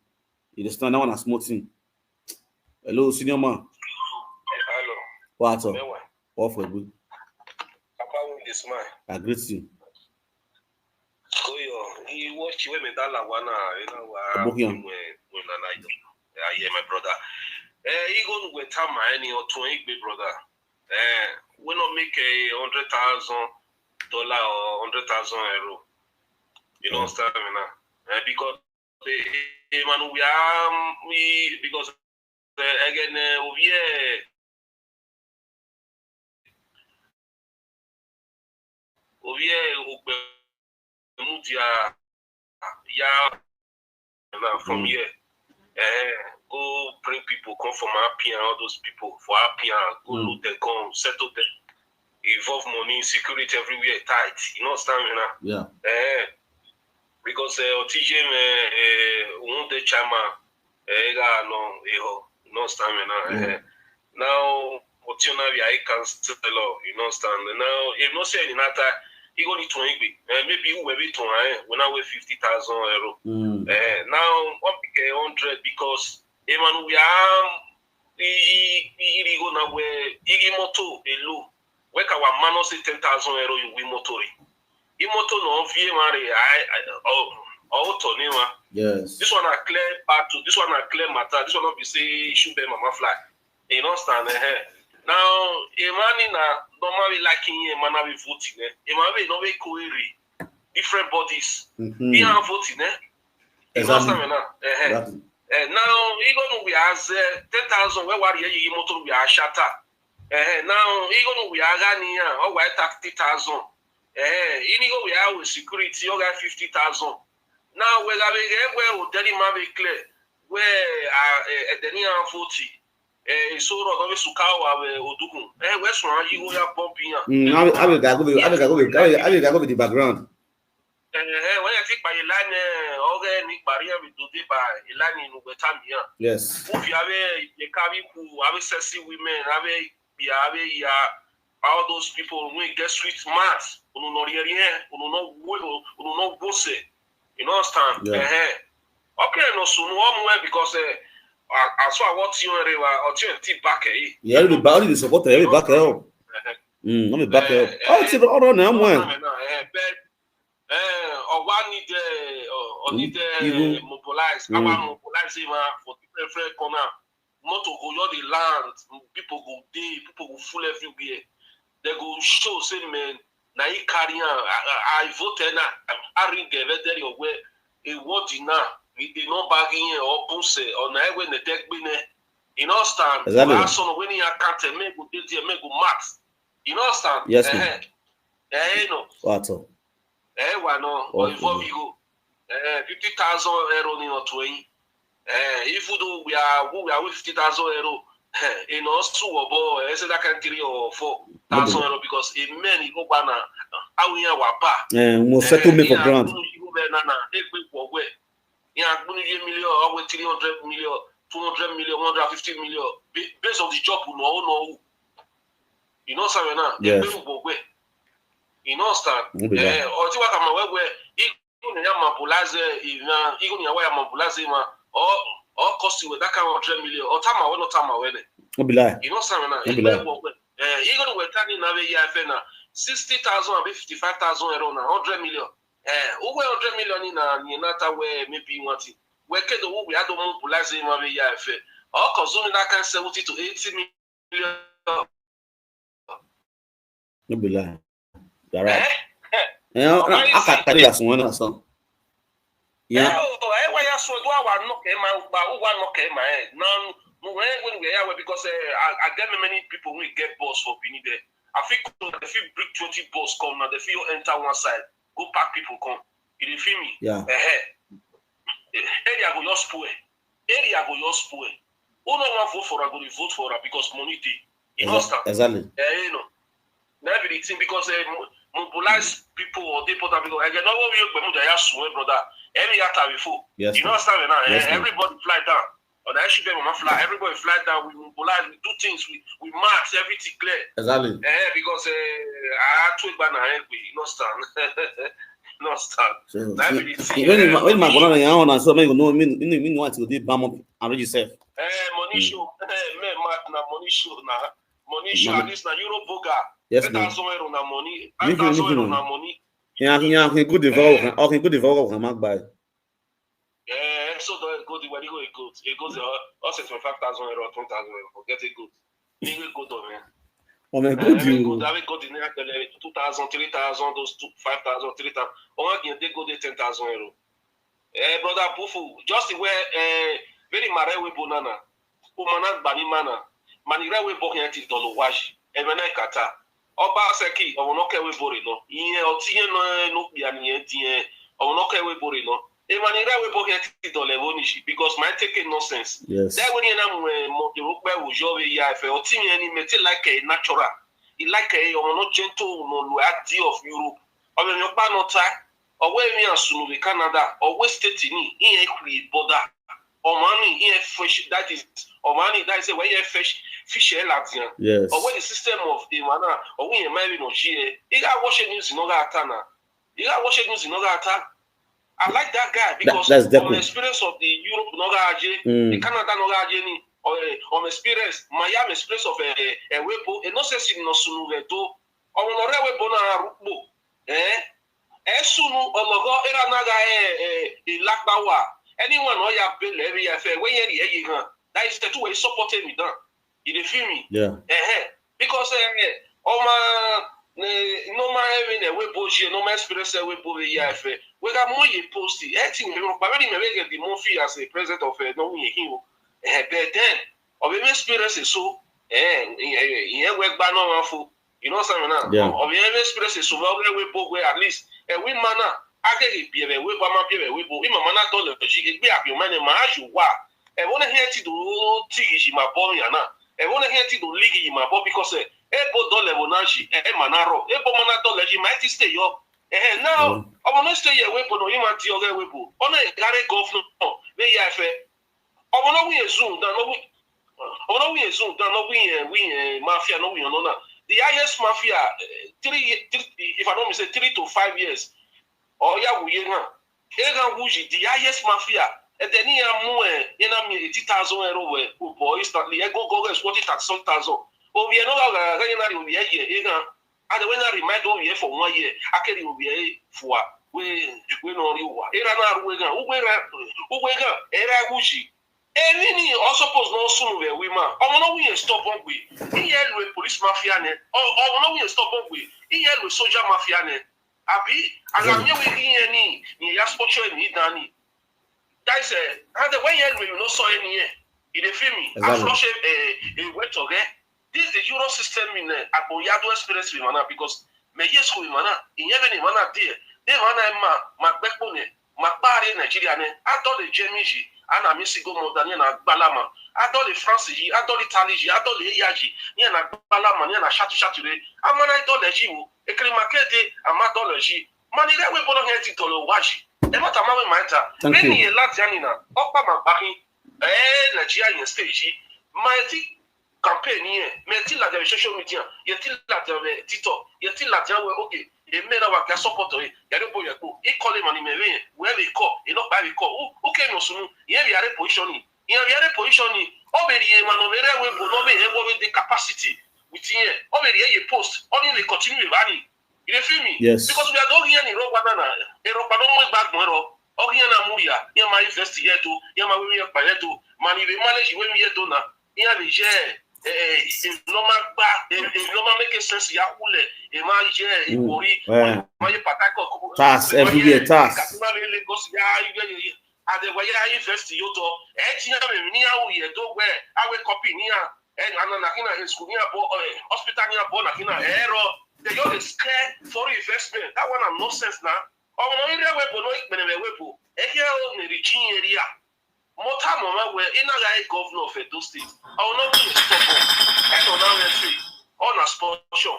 You understand? That one na small thing. Hello, senior man. Hello. What up? Mewa. What for good? Papa with the smile. I greet you. Go yo. He watch you when that la wana. You know what? Abokiyan. When when I yeah, yeah, my brother. Eh, he go with time any or two big brother. Eh, we not make a hundred thousand dollar or hundred thousand euro. You know what I'm saying? Eh, because the man we are we because uh, again uh, we are we are we mudia yeah from Mm. here. Eh, go bring people come from Appian, all those people for Appian, go Mm. look them, come settle them, involve money, security everywhere tight. You know what I'm saying? Yeah. Eh, because uh, O T J me uh, won the chama eh ga no eh ho no stand me now. Mm. Eh. Now O T J na we I can still law, you know stand. Now if no say any nata he go need to be. Eh, maybe who will be to eh when I weigh fifty thousand euro. Mm. Eh, now one big hundred because Emmanuel we are he he he go now where he moto a low. Weka wa mano say ten thousand euro you win motor. Imoto no vie mare I I oh oh to ni wa. Yes. This one a clear battle. This one a clear matter. This one not be say issue be mama fly. You understand? Eh. Now, a man in a normally like in a man we voting. Eh. A man we no we query different bodies. Mhm. Be a voting. Eh. You Exactly. understand me now? Eh. Exactly. Eh, now, even we as uh, ten thousand where wari ye motor we are shatter. Eh, now, even we are gani or why thirty thousand. Eh, even we are with security or guy fifty thousand. Now, we have a where we tell him have a clear where uh, uh, then he forty. Eh, so rock of Sukawa we Odukun. Eh, where's one you go ya bumping? Mm, I will, I will go with, I will go with, I will, I will go with the background. Eh, eh, when I think by Ilani, okay, Nick Barrier with Dodiba, Ilani in Ubetamia. Yes. If you have a Yekabi who have a sexy women, have a Bia, have a ya, all those people who get sweet mouth, who no riere, who no wo, who no go say. You know, understand? Yeah. Eh, eh. Okay, no, so no one way because eh, I, I saw what you and Rewa or you and T back eh. Yeah, every back, every supporter, every back help. Eh, eh. Mm, let me back Eh, help. Oh, it's the other now, No, man. no, no, eh, but eh, or one need eh, or, or need eh, Even- mobilize. Mm. Our mobilize him ah, for different different corner. Motor go your the land, people go dey, people go full everywhere. They go show say man, na he carry am. I, I, I vote na. I ring the veterinary where a word na. He dey not bagging or pose or na when the tech be ne. You know stand. Exactly. Last one when he can't make go dey there, make go max. You know stand. Yes, Eh, ma'am. eh, no. What? Oh, Eh, why no? Or Okay. involve you go. Eh, fifty thousand euro ni not twenty. Eh, if we do, we are, we are with fifty thousand euro. Eh, in us two or boy, eh, say that kind three or four thousand euro because a man in Obana, how we are wapa. Eh, we must settle me for ground. He agbunu you na na, egbe for where? He agbunu you million or with three hundred million, two hundred million, one hundred fifty million, ba-, based on the job, no, no. You know, something now. Yes. Egbe for where? You know, stand. No be that. Eh, or you work at my where, he go near Mabulaze, he go near where Mabulaze, man, or, or cost you with that kind of hundred million, or Tama, or not Tama, when No be lie. You know something now. Don't be Egbe lie. for where? Eh, he go to where Tani na where you have na sixty thousand and fifty-five thousand euro na hundred million. Eh, who where hundred million in a, in a where maybe you want it. Where can the who we had to mobilize him where you have. Or consuming that kind seventy to eighty million. No be lie. You're right. Eh? Eh, I, Why I, you I say- can carry that one or something. Yeah. Yeah. Oh, eh, why you so do I want knock him out? But who want knock him out? No, no, eh, when we are because eh, I, I get many people we get boss for Benin there. I feel cool, they feel bring twenty boss come now. They feel enter one side, go pack people come. You dey feel me? Yeah. Eh, eh. Area go just spoil. Area go just spoil. Who no want vote for her, go dey vote for her because money dey. You know Exa- stand. Exactly. Eh, you know. Na everything because eh, mo- mobilize people or dey important because I get no one we go dey ask you, brother. Every other before. Yes, You know sir. understand me now? Yes, Eh, sir. Everybody fly down. Or the actually be mama fly. Everybody fly down. We mobilize. We do things. We we march. Everything clear. Exactly. Eh, because eh, I had to ban na eh, we no stand. No stand. So, That you, be the you, thing, when eh, you, when my money brother, you want to so make you know, mean, mean, mean what you did, bam up and register. Eh, money Mm. show. Eh, man, Mark, na money show na. Money show. Money. At least na Euro burger. Yes, Ten ma'am. thousand euro na money. Make Five you, make thousand you euro know. Na money. Yeah, yeah, okay, good develop, okay, good develop, I'm not buy. Eh, so the go the way go it goes. It goes uh, also twenty-five thousand euro, twenty thousand euro. Get it good. Make it good on man. Oh my Eh, good, make it you. Good. Have it good in there, two thousand, three thousand, those two, five thousand, three thousand. Oh, again, they go the ten thousand euro. Eh, brother Bufu, just the way eh, very mare we bonana. Umana bani mana. Mani re we bo yẹn ti dolo waji. Emene kata. Ọba seki, ọmọ náà kẹwé bore lọ. Ìyẹn ọtí yẹn náà ló pè àníyàn ti yẹn. Ọmọ náà kẹwé bore lọ. Emani re we bo yẹn ti dole wo ni shi because my take nonsense. Yes. That when you know mo the rope we yo we ya fe ọtí yẹn ni me ti like a natural. He like a ọmọ náà gentle no lo at the of Europe. Ọmọ mi pa no ta. Ọwọ́ èmi àsùnù with Canada. Ọwọ́ state ni ìyẹn kù border. Ọmọ mi ìyẹn fresh, that is ọmọ mi that is where you fresh fish ẹ̀ làdìyàn. Yes. Ọwọ́ the system of ìmọ̀ náà ọwọ́ yẹn máa ń rìn ọ̀jí ẹ̀. Ìyá wọ́ṣẹ̀ news náà rà tà náà. Ìyá wọ́ṣẹ̀ news náà rà tà. I like that guy because That's of Deku. Experience of the Europe náà rà jẹ́, Mm. The Canada náà rà jẹ́ ni. Or, eh, on experience, my am experience of eh, eh, Weibo, and not say she no sunu re do. Ọmọ nọ rẹ webo na rukpo. Eh? Esunu ọlọgọ era na ga e e lakpawa. Anyone oya bele every year fe we yeri eyi gan. That is the two way support me down. You dey feel me? Yeah. Eh eh. Because eh, eh, ọmọ eh, normal every na webo je normal experience webo we ya fe. We ga mo ye post it. Eh, thing we pa very me we get the more feel as a president of eh, no we here. Eh, but then of experience so eh, eh, eh, we gba no one for you know something now. Yeah. Of every experience so we we bo we at least eh, we mana agege bi we ba ma bi we bo. We mama na dollar ji egbe abi o mane ma ju wa. Eh, wona here ti do ti ji ma bo mi ana. Eh, wona here ti do league yi ma bo because eh, e bo dollar wo na ji eh, e mana ro. E bo mana dollar ji ma ti stay yo. Eh, now, Mm. ọmọ no stay here we bo no yi ma ti oge we bo. Ona e gare governor we ya fe. Ọmọ no we zoom down no we ọmọ no we zoom down no we eh, we eh, mafia no we no na. The highest mafia eh, three, ye- three if I don't mistake three to five years. Or ya we na. E ga wuji the highest mafia. And then he amu eh, you know me eighty thousand euro we bo instantly. E go go get forty thousand. Obi e no ga ga ga na obi e ye e ga. And when I remind obi e for one year, I carry obi e for we we no ri wa. Era na ru we ga. U we ga. U we ga. Era wuji. Eni ni o suppose no sunu we we ma. Ọmọ no we stop on we. Iye lu police mafia ne. Ọmọ no we stop on we. Iye lu soldier mafia ne. Abi ala mi we iye ni ni ya sport show ni dani. That is eh, and the way you no saw any here. You dey feel me? I Exactly. flush a a wet again. This is the Euro system in uh, Agboyado experience with mana because me yes with mana. In heaven in mana there. They mana ma ma backbone. Ma pare Nigeria ne. I don the Germany ji. And I miss go more than na gbalama. I don the France ji. I don the Italy ji. I don the A I ji. Ni na gbalama. Ni na shatu shatu re. Amana I don the ji. Ekere makete. Ama don the ji. Mani re we bono he ti tolo waji. E mata ma we maita. Thank Many you. a lot yani na. Opa ma bahi. Eh, Nigeria in stage. Ma ti campaign here. Me ti la de social media. Ye ti la de TikTok. Ye ti la de we okay. E me na wa ka support e. Ya de boy ko. E call him ani me we. We we call. E no buy we call. Who who came no sunu? Ye we are position ni. Ye we are position ni. O be ye man o be re we bo no be e wo we the capacity. With here. O be ye post. Only we continue with bani. You dey feel me? Yes. Because we are doing here in rock banana. E rock banana we back mo ro. O here na muria. Here my invest here to. Here my we pa here to. Man we manage we here to na. Here we je. Eh, eh, e normal gba, e e normal make sense ya kule. E ma je, e Mm, worry. eh. Ma ye patako. Tax everywhere, tax. Katima le Lagos ya, ye ye. Ade wa ya invest yo to. E ti ya me ni ya u ye do we. A we copy ni ya. E ana na kina e school ni ya bo, eh, hospital ni ya bo na kina. E ro. They just dey scare for investment. That one na nonsense na. Ọmọ no ire we bo no ikpene we bo. E ke o ne ri chin area. Mota mama we ina ga e governor of Edo State. Ọmọ no we stop. E no na we free. Ọ na sponsor.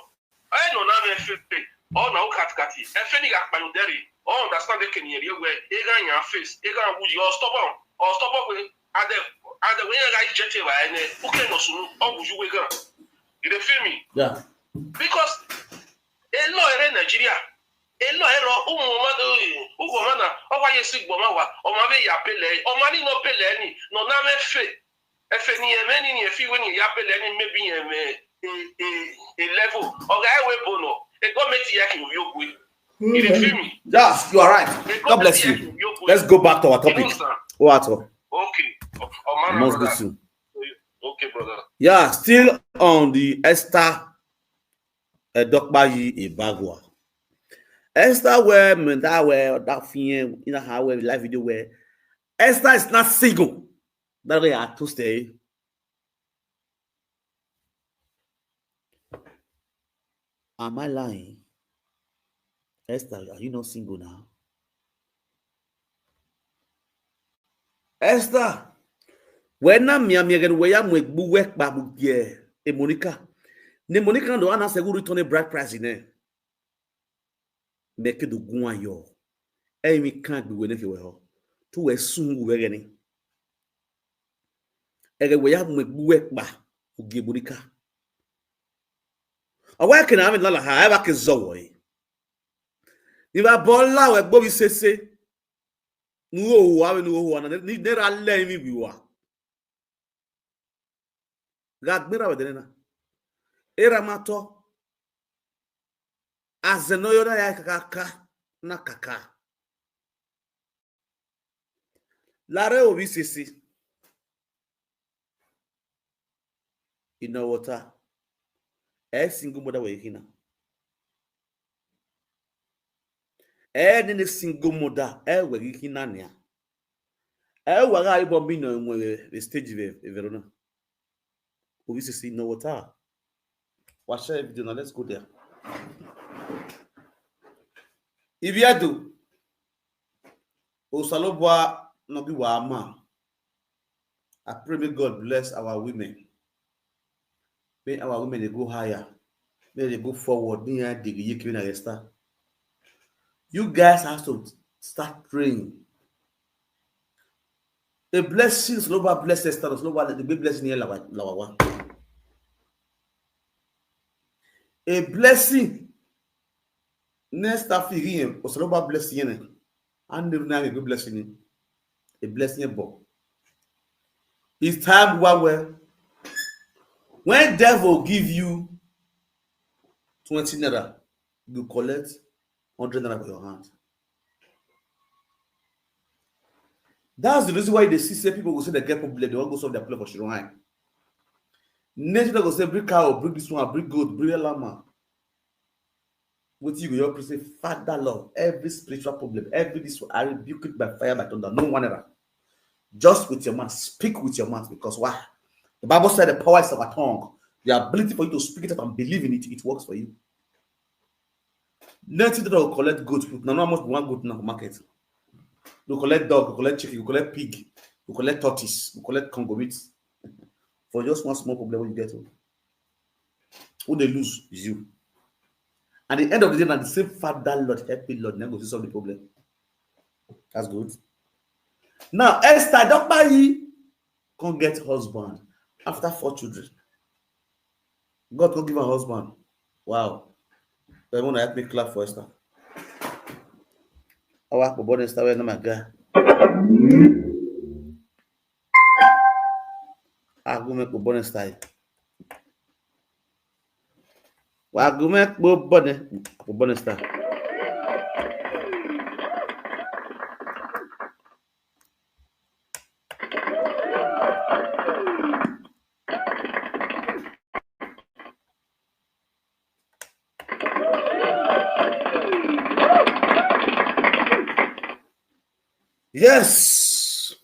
E no na we free. Ọ na o kat kati. E fe ni ga pa yo deri. Ọ understand the Kenya area we. E ga ya face. E ga wuji. Ọ stop on. Ọ stop on we. Ade ade we ya ga ijete wa ene. U ke no sunu. Ọ wuji we ga. You dey feel me? Yeah. Because e lo ere Nigeria. E lo ero umu ma do ugo ma na. O wa ye si gbo ma wa. O ma be ya pele. O ma ni no pele ni. No na me fe. E fe ni e me ni ni e fi we ni ya pele ni maybe e me e e e level. O ga e we bono. E go make ya ki yo gwe. You dey feel me? Yes, you are right. E go God bless make ya you. ki yo gwe. Let's go back to our You know, topic. sir. What? Oh, Okay. O ma na must be brother. soon. Okay, brother. Yeah, still on the Esther Edokpayi Ibagwa. Esther where me that where that thing in how where live video where Esther is not single. That way I to stay. Am I lying? Esther, are you not single now? Esther, when na mi ami again where ya mwe bu work ba bu ye e Monica. Ne Monica no ana se return a bride price in there. Make do gun yo. E mi kan gbe we ne fi we ho. Tu we sun we gani. Ege we ya mwe bu work ba u ge Monica. Awa ke na mi la la ha e ba ke zo wo e. Ni ba bola we gbo bi sese. Nu o wa we nu o wa na ni ne ra le mi bi wa. Ga gbera we de na. Era ma to. As the no yona ya kaka na kaka. Lare obi sisi. Ino water. E single mother we hina. E ni single mother e we hina nia. E wa ga ibo mi no nwe the stage ve Verona. Obi sisi, Ino water. Wa share video now. Let's go there. Ibiadu. Osalobua no be wa ma. I pray may God bless our women. May our women they go higher. May they go forward. May they go, you guys have to start praying. A blessing, Osalobua bless Esther, Osalobua the big blessing here, lawa, lawa. A blessing. Next time you hear, Osalobua bless you. And the name a good blessing. A blessing, but it's time, well, well. When devil give you twenty naira, you collect hundred naira for your hand. That's the reason why they see say people go say they get problem, they wan go solve their problem for shrine. Nature go say, "Bring cow, bring this one, bring goat, bring llama." What you go, your priest say, "Father Lord, every spiritual problem, every this one, I rebuke it by fire, by thunder. No one ever." Just with your mouth, speak with your mouth, because why? The Bible said the power is our tongue. The ability for you to speak it out and believe in it, it works for you. Nothing that will collect goat put. Now, how much one goat now market? You collect dog, you collect chicken, you collect pig, you collect tortoise, you collect congo meat. For just one small problem you get. Who they lose is you. At the end of the day, now the same Father Lord, help me Lord, now go see solve the problem. That's good. Now, Esther, don't buy ye, come get husband after four children. God go give her husband. Wow. Everyone help me clap for Esther. Awa kpobone Esther, where na my guy? Agume kpobone Esther. Wa gume kpobone, kpobone Esther. Yes.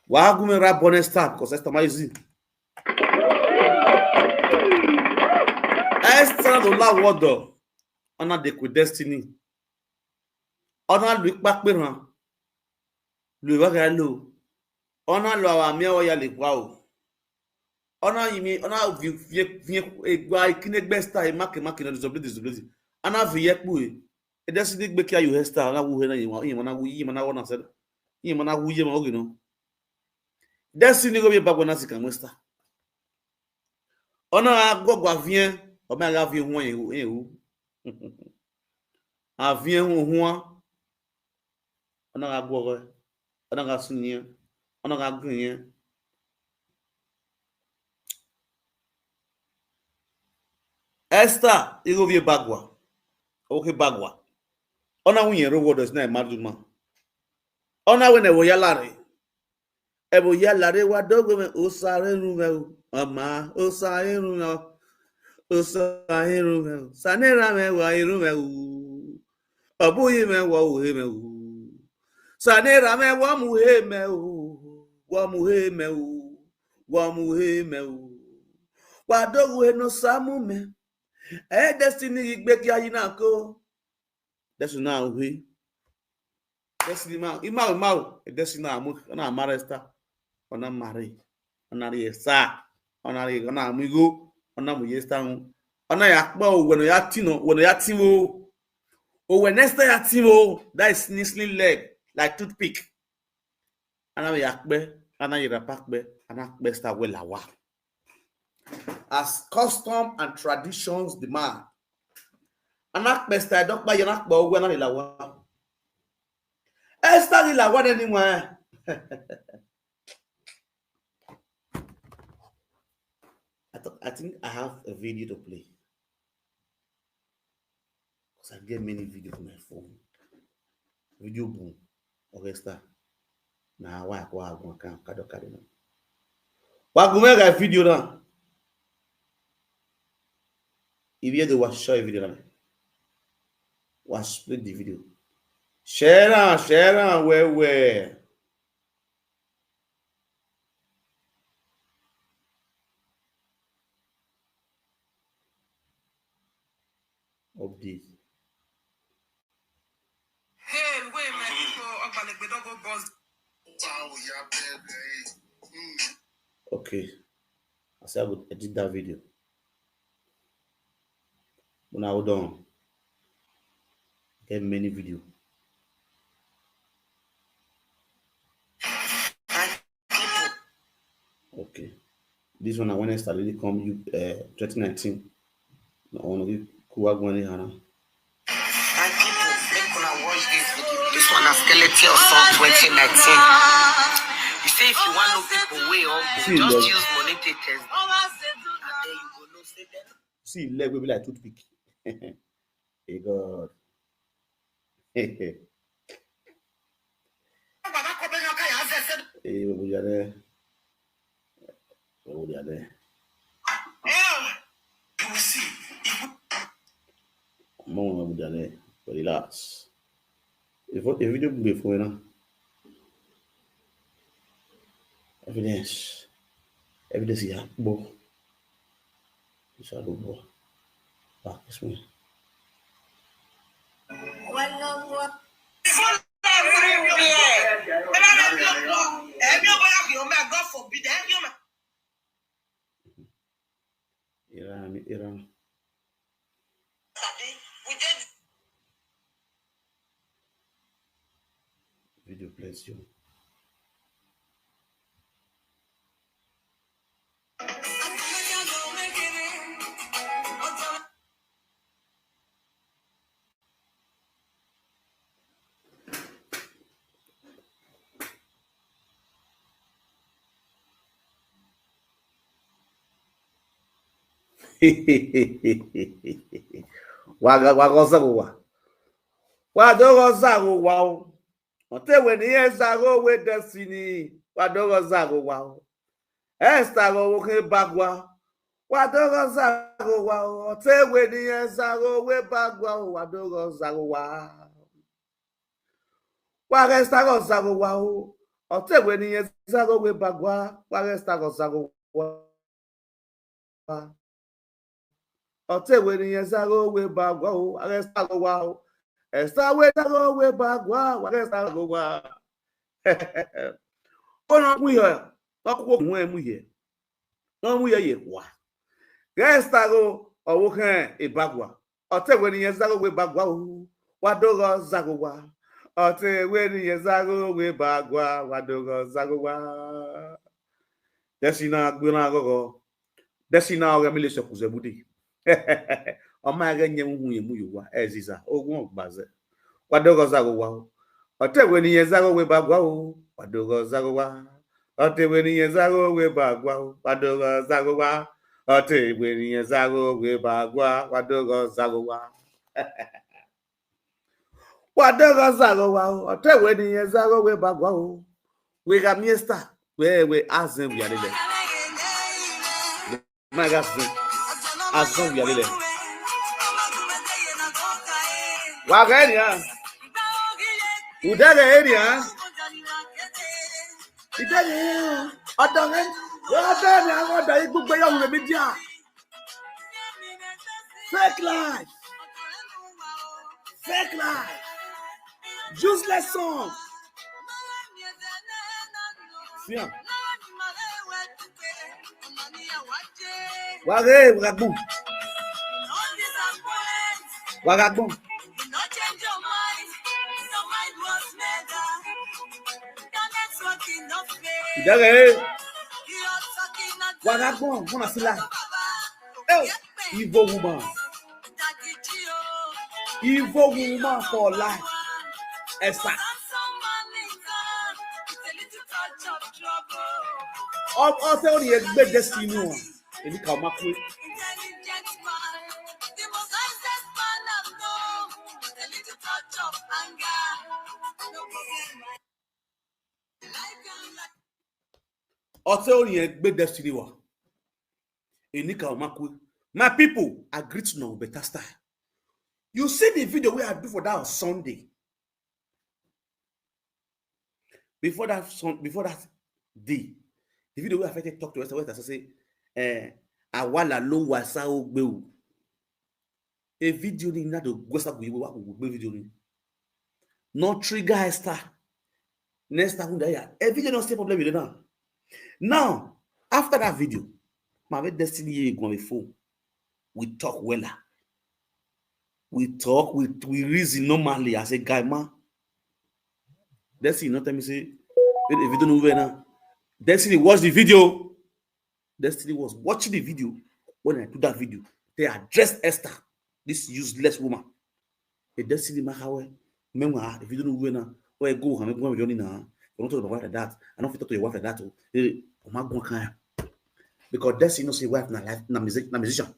Wa gume ra bonus time because Esther Maizin. Esther do la wodo. Ona de ku destiny. Ona lu ipa pe ran. Lu iwa ga lo. Ona lo awa mi awa ya le wa o. Ona yimi, ona vi vi vi egba ikine gbe Esther e make make no disability disability. Ana vi ye pu e. E destiny gbe kia you Esther, ona wu he na yin wa, yin wa na wu, yin wa na wo na se. Yin wa na wu ye ma ogi no. Destiny go be bagwa na si kan Esther. Ona agogwa vie, o me aga vie huan ye hu. Avie hu huan. Ona ga gwo, ona ga sunie, ona ga gunye. Esther, igo vie bagwa. Oke bagwa. Ona unye ro wodo is na madu ma. Ona wene wo yalare. Ebo yalare wa dogo me osare ru me o. Ama osare ru me o. Osare ru me o. Sanera me wa iru me o. Obuyi me wa uhe me o. Sanera me wa mu he me o. Wa mu he me o. Wa mu he me o. Wa dogo he no samu me. E destiny igbe ki ayi na ko. Destiny na uhe. Destiny ma, ima ma, destiny na mu, na marry Esther. Ona marry. Ona ri Esther. Ona ri, ona amigo. Ona mu Esther. Ona ya pa o, weno ya tino, weno ya tinwo. O, when Esther ya tinwo, that is sneezing leg, like toothpick. Ana ya pe, ana yera pa pe, ana pe Esther we lawa. As custom and traditions demand. Ana pe Esther, don't buy, ana pe o, wena lawa. Esther lawa anywhere. I, th- I think I have a video to play. I get many video for my phone. Video boom. Orchestra. Na why I go out one kind carry carry now. But go make a video now. If you dey watch, share video now. Watch, split the video. Share am, share am well well. Update. Hey, wait, my people, Ogbalegbe don go bust. Wow, yeah, baby. Mm. Okay. I say I go edit that video. Una hold on. Get many video. Okay. This one, I when I started come you uh, twenty nineteen. I want to give Kuwa Gwani Hana. My people, make una watch this video. This one na Skeleton song twenty nineteen. You say if you want know people way up, see, just look. Use money take test them. And then you go know say them. See, leg will be like toothpick. Hey God. Hey, we are there. We are there. Mo wọn bu jalè, relax. If if you do before now, evidence, evidence ya bo, isa do bo, back this way. Iran, Iran. Video bless you. Waga waga ozago wa. Wadogo zago wa o. Ote we ni ezago we destiny. Wadogo zago wa o. Esta go wo ke bagwa. Wadogo zago wa o. Ote we ni ezago we bagwa o. Wadogo zago wa. Wa resta go zago wa o. Ote we ni ezago we bagwa. Wa resta go zago wa. Ote we ni ezago we bagwa o. Wa resta go wa o. Esta we zago we bagwa. Wa resta go wa. Ona mu yo. Wa ku mu mu ye. No mu ye ye wa. Resta go o wo kan e bagwa. Ote we ni ezago we bagwa o. Wadogo zago wa. Ote we ni ezago we bagwa. Wadogo zago wa. Desi na gbe na gogo. Desi na oge mi le so kuze budi. Oma ge nye mu ye mu yo wa. Eziza. Ogun ogbaze. Wadogo zago wa o. Ote we ni ezago we bagwa o. Wadogo zago wa. Ote we ni ezago we bagwa o. Wadogo zago wa. Ote we ni ezago we bagwa. Wadogo zago wa. Wadogo zago wa o. Ote we ni ezago we bagwa o. We ga miesta. We we azen we are there. My God, azen we are there. Wa ga ni a. Uda ga ni a. Uda ga ni a. Odo ga ni. Wa ga ni a. Odo igbugbe yo media. Fake life. Fake life. Useless song. See am. Wage, wagagbon. Wagagbon. Idare. Wagagbon, mona sila. Hey, evil woman. Evil woman for life. Esa. Ọ, ọ sẹ ọ ni egbe destiny wọn. Èmi kà ọ ma kú. Intelligent man, the most wisest man I've known. Ọtẹ orin yẹn gbé Destiny wá. Enika Omakwe. My people, I greet you with better style. You see the video wey I do for that on Sunday. Before that sun, before that day, the video wey I first talk to Esther, Esther say, eh, "Awala lo wasa ogbe o." A video ni na do gwesa gwe wa gwe video ni. No trigger Esther. Next time that ya. A video no still problem with now. Now, after that video, my Destiny ye go on the phone. We talk wella. We talk, we, we reason normally as a guy man. Destiny not tell me say, "If you don't know where now." Destiny watch the video. Destiny was watching the video when I do that video. They addressed Esther, this useless woman. A Destiny ma how, meanwhile, if you don't know where now, where go, I'm going to now. You don't talk about wife like that. I don't fit talk to your wife like that. Oh. Eh, oh my God, can. Because Destiny no say wife na life, na music, na musician.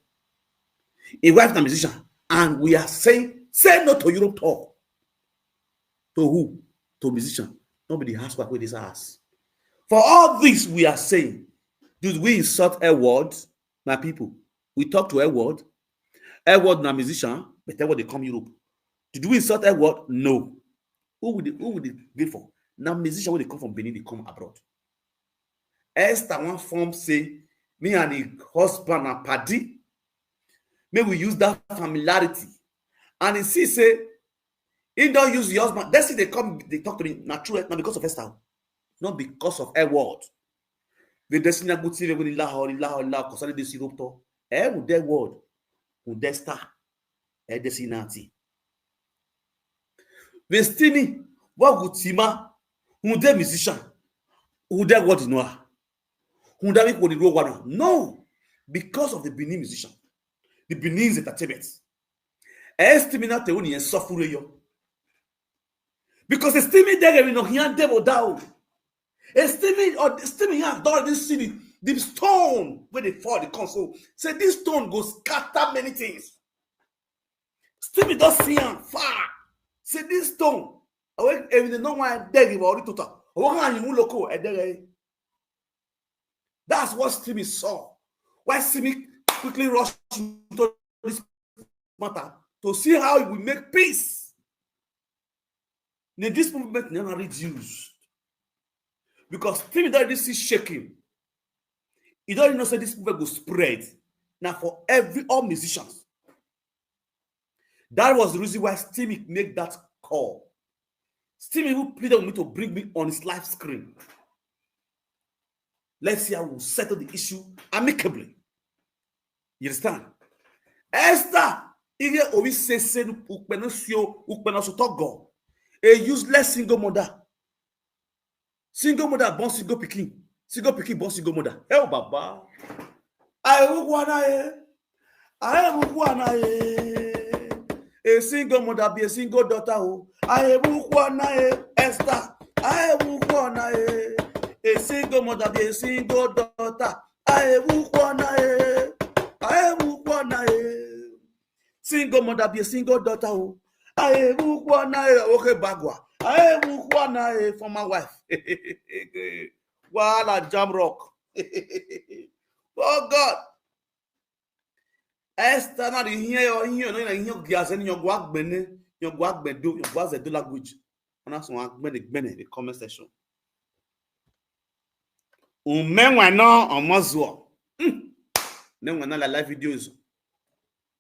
A wife na musician. And we are saying, say no to Europe tour. To who? To musician. Not be the housework with this ass. For all this we are saying, did we insult Edward? My people, we talk to Edward. Edward na musician, but Edward they come Europe. Did we insult Edward? No. Who would they, who would they be for? Now musician when they come from Benin, they come abroad. Esther one form say, me and the husband are paddy. May we use that familiarity. And he see say, he don't use your husband. That's it, they come, they talk to me. Not true, not because of Esther. Not because of Edward. The Destiny good thing when he la hori, la hori, la concerning this Europe tour. Eh, with that word, with that star, eh, Destiny. Destiny, what good tima, who the musician, who the word you know, who the people the road one. No, because of the Benin musician, the Benin's entertainment. Estimina te woni en sofure yo. Because Estimi dege we no hian devil down. Estimi or Estimi hian don this city, the stone where they fall the console. Say this stone go scatter many things. Estimi don see am far. Say this stone. Awe even the no one dege we already total. Awe kan you loco e dege. That's what Stevie saw. Why Stevie quickly rushed into this matter to see how he will make peace. Now this movement never reduced. Because Stevie don't really see shaking. He don't know say this movement go spread. Now for every all musicians. That was the reason why Stevie make that call. Stevie even pleaded with me to bring me on his live screen. Let's see how we'll settle the issue amicably. You understand? Esther, ihe obi sese ukpena sio ukpena sotogo. A useless single mother. Single mother born single pikin. Single pikin born single mother. Hell, Baba. I will go na e. I will go na e. A single mother be a single daughter. Oh, I will go na e. Esther. I will go na e. A single mother be a single daughter. I will go na e. I will go na e. Single mother be a single daughter. Oh, I will go na e. Okay, bagua. I will go na e for my wife. Wala jam rock. Oh God. Esther na di hiɛ yɔ hiɛ no na hiɛ giase ni yɔ gua gbene yɔ gua gbedo yɔ gua zedo language. Ana so agbene gbene the comment section. Umenwa no omozuo. Hmm. Ne wana la live videos.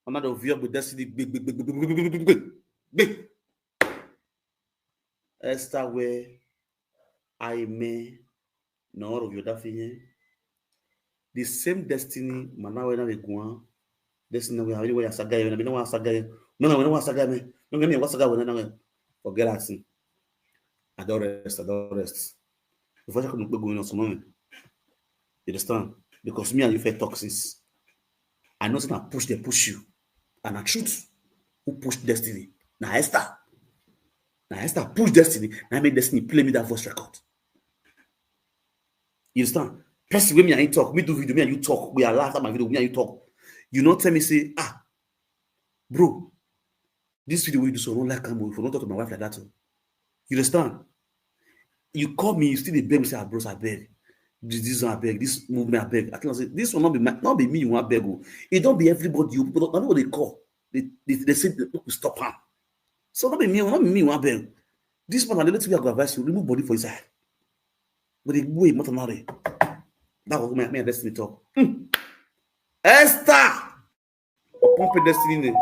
Ona do view with Destiny gbe gbe gbe gbe gbe gbe gbe. Esther we I me no ro yoda finye. The same Destiny mana we na we guan. Destiny we hawi we asaga we na we na asaga. No no we na asaga me. No me we asaga we na we. Forget that thing. I don't rest, I don't rest. Before I come going on some moment. You understand? Because me and you fair toxins. I know say na push they push you. And na truth who push Destiny. Na Esther. Na Esther push Destiny. Na make Destiny play me that voice record. You understand? Person wey me and you talk, me do video, me and you talk. We are laugh at my video, me and you talk. You not tell me say, ah, bro, this video we do so I don't like am. If I don't talk to my wife like that, oh. You understand? You call me, you still dey beg me say, ah, bros, I beg. This, this one, abeg, this movement, abeg. I tell am say, this one no be my, no be me you wan beg o. E don be everybody o. People don, na people dey call. They, they, they say, "Make we stop am." So no be me, no be me you wan beg. This man, na the only thing wey I go advise you, remove body for inside. But the way matter now, that was my, my destiny talk. Hmm. Esther! Pump destiny name.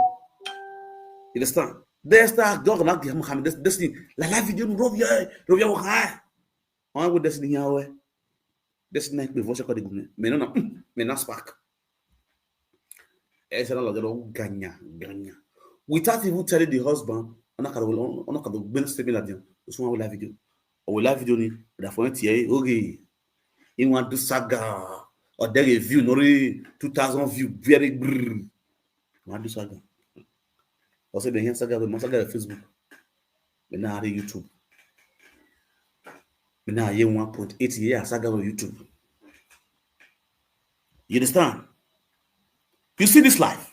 You understand? Esther, dog, na give him destiny. La la video, Rovia, Rovia, why? I want destiny here, where? Destiny, like, before she call the government. Me no, no, me not spark. Esther, no, no, ganya, ganya. Without even telling the husband, I'm not gonna, I'm not gonna be statement at them. This one will live video. Or will live video ni, but for T A, okay. He want to saga, or there a view, no, really two thousand view, very grrr. Want to saga. I say, the saga, the saga Facebook. Me now have YouTube. Me now have one point eight year saga on YouTube. You understand? You see this life.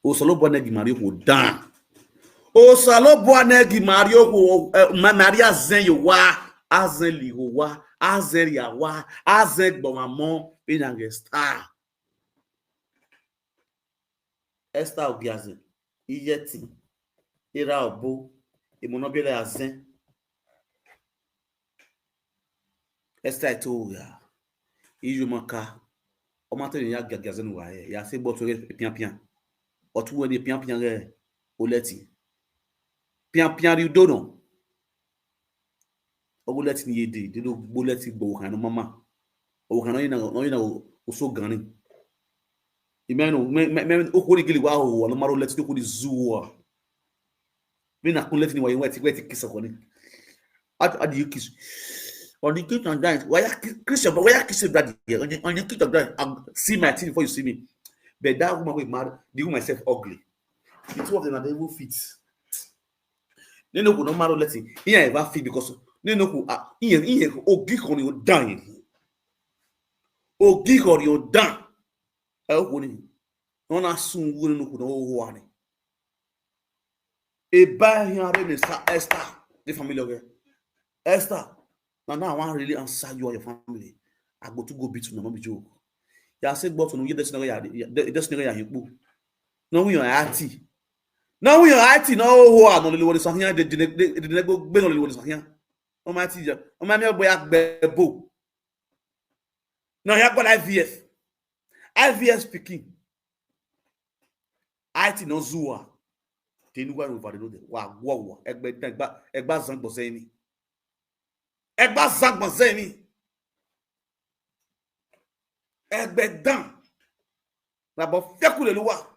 Osalobua negi Mario go down. Osalobua negi Mario go, uh, Ma-, Maria zen yo wa, azen li go wa, azen ya wa, azen gbomamo, in a star. Esther Ogiazen, Iyeti, Ira Obo, Imonobile Azen. Esther Etoya, Iyumaka, Omate ya Giazen wa, ya se bot pian pian. Otu we pian pian re, Oleti. Pian pian ri dono. Ogo leti ni yede, de do gbo leti gbo kan no mama. O kan no ina, no ina o so gani. Ime no, me, me, me, o ko ni gili wa o, no maro leti ko ni zuwa. Me na kun leti ni wa yin wa ti, wa ti kiss ko ni. How, how do you kiss? On the kiss and dance. Why you kiss, Christian? But why you kiss your daddy? On the, on the kiss and dance. And see my thing before you see me. But that woman we mad, the woman self ugly. The two of them are the evil fit. Nene ku no maro leti. Iya eva fit because nene ku, ah, iya, iya ogi ko ni o dan. Ogi ko ni o dan. E o ku ni. No na sun wu nene ku no o wa ni. E ba ya re ni sa Esther, the family of Esther. Now, now I want really answer you and your family. I go to go beat you, no be joke. Ya say, but no, you just know ya, you just know ya, you. No, we are at. No, we are at. No, who are no little one is here. They didn't go bend on little one is here. Oh my teacher, oh my boy, I bebo. No, you got I V F. I V F speaking. I T no zuwa. They know where over the road. Wa, wa, wa. Egbe, egba, egba zangbo zemi. Egba zangbo zemi. Egbe dan. Na bo feku le luwa.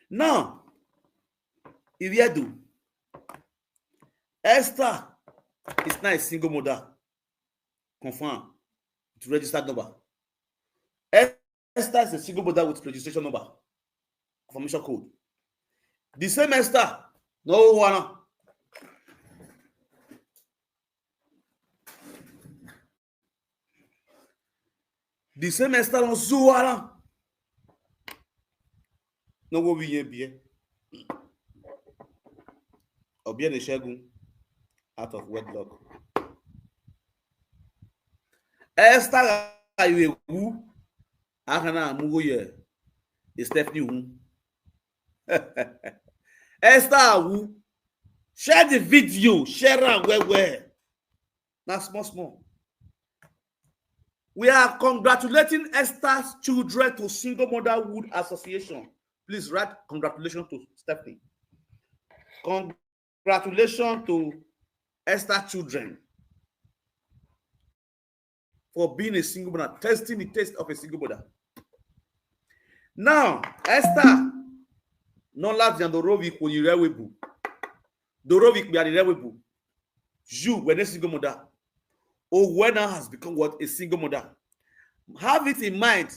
Now, if you do, Esther is now a single mother. Confirm. It's registered number. Esther is a single mother with registration number. Confirmation code. The same Esther. No one. The same Esther no zuwara. No go be here. Obiene Shegun out of wedlock. Esther Ayewu. Akana amugo ye. Stephanie Wu. Esther Awu. Share the video. Share am well well. Now small small. We are congratulating Esther's children to Single Motherhood Association. Please write congratulations to Stephanie. Congratulations to Esther children for being a single mother, testing the taste of a single mother. Now, Esther, no love Dorovi Kwenyirewebu. Dorovi Kwenyirewebu. You were a single mother. Owena has become what? A single mother. Have it in mind.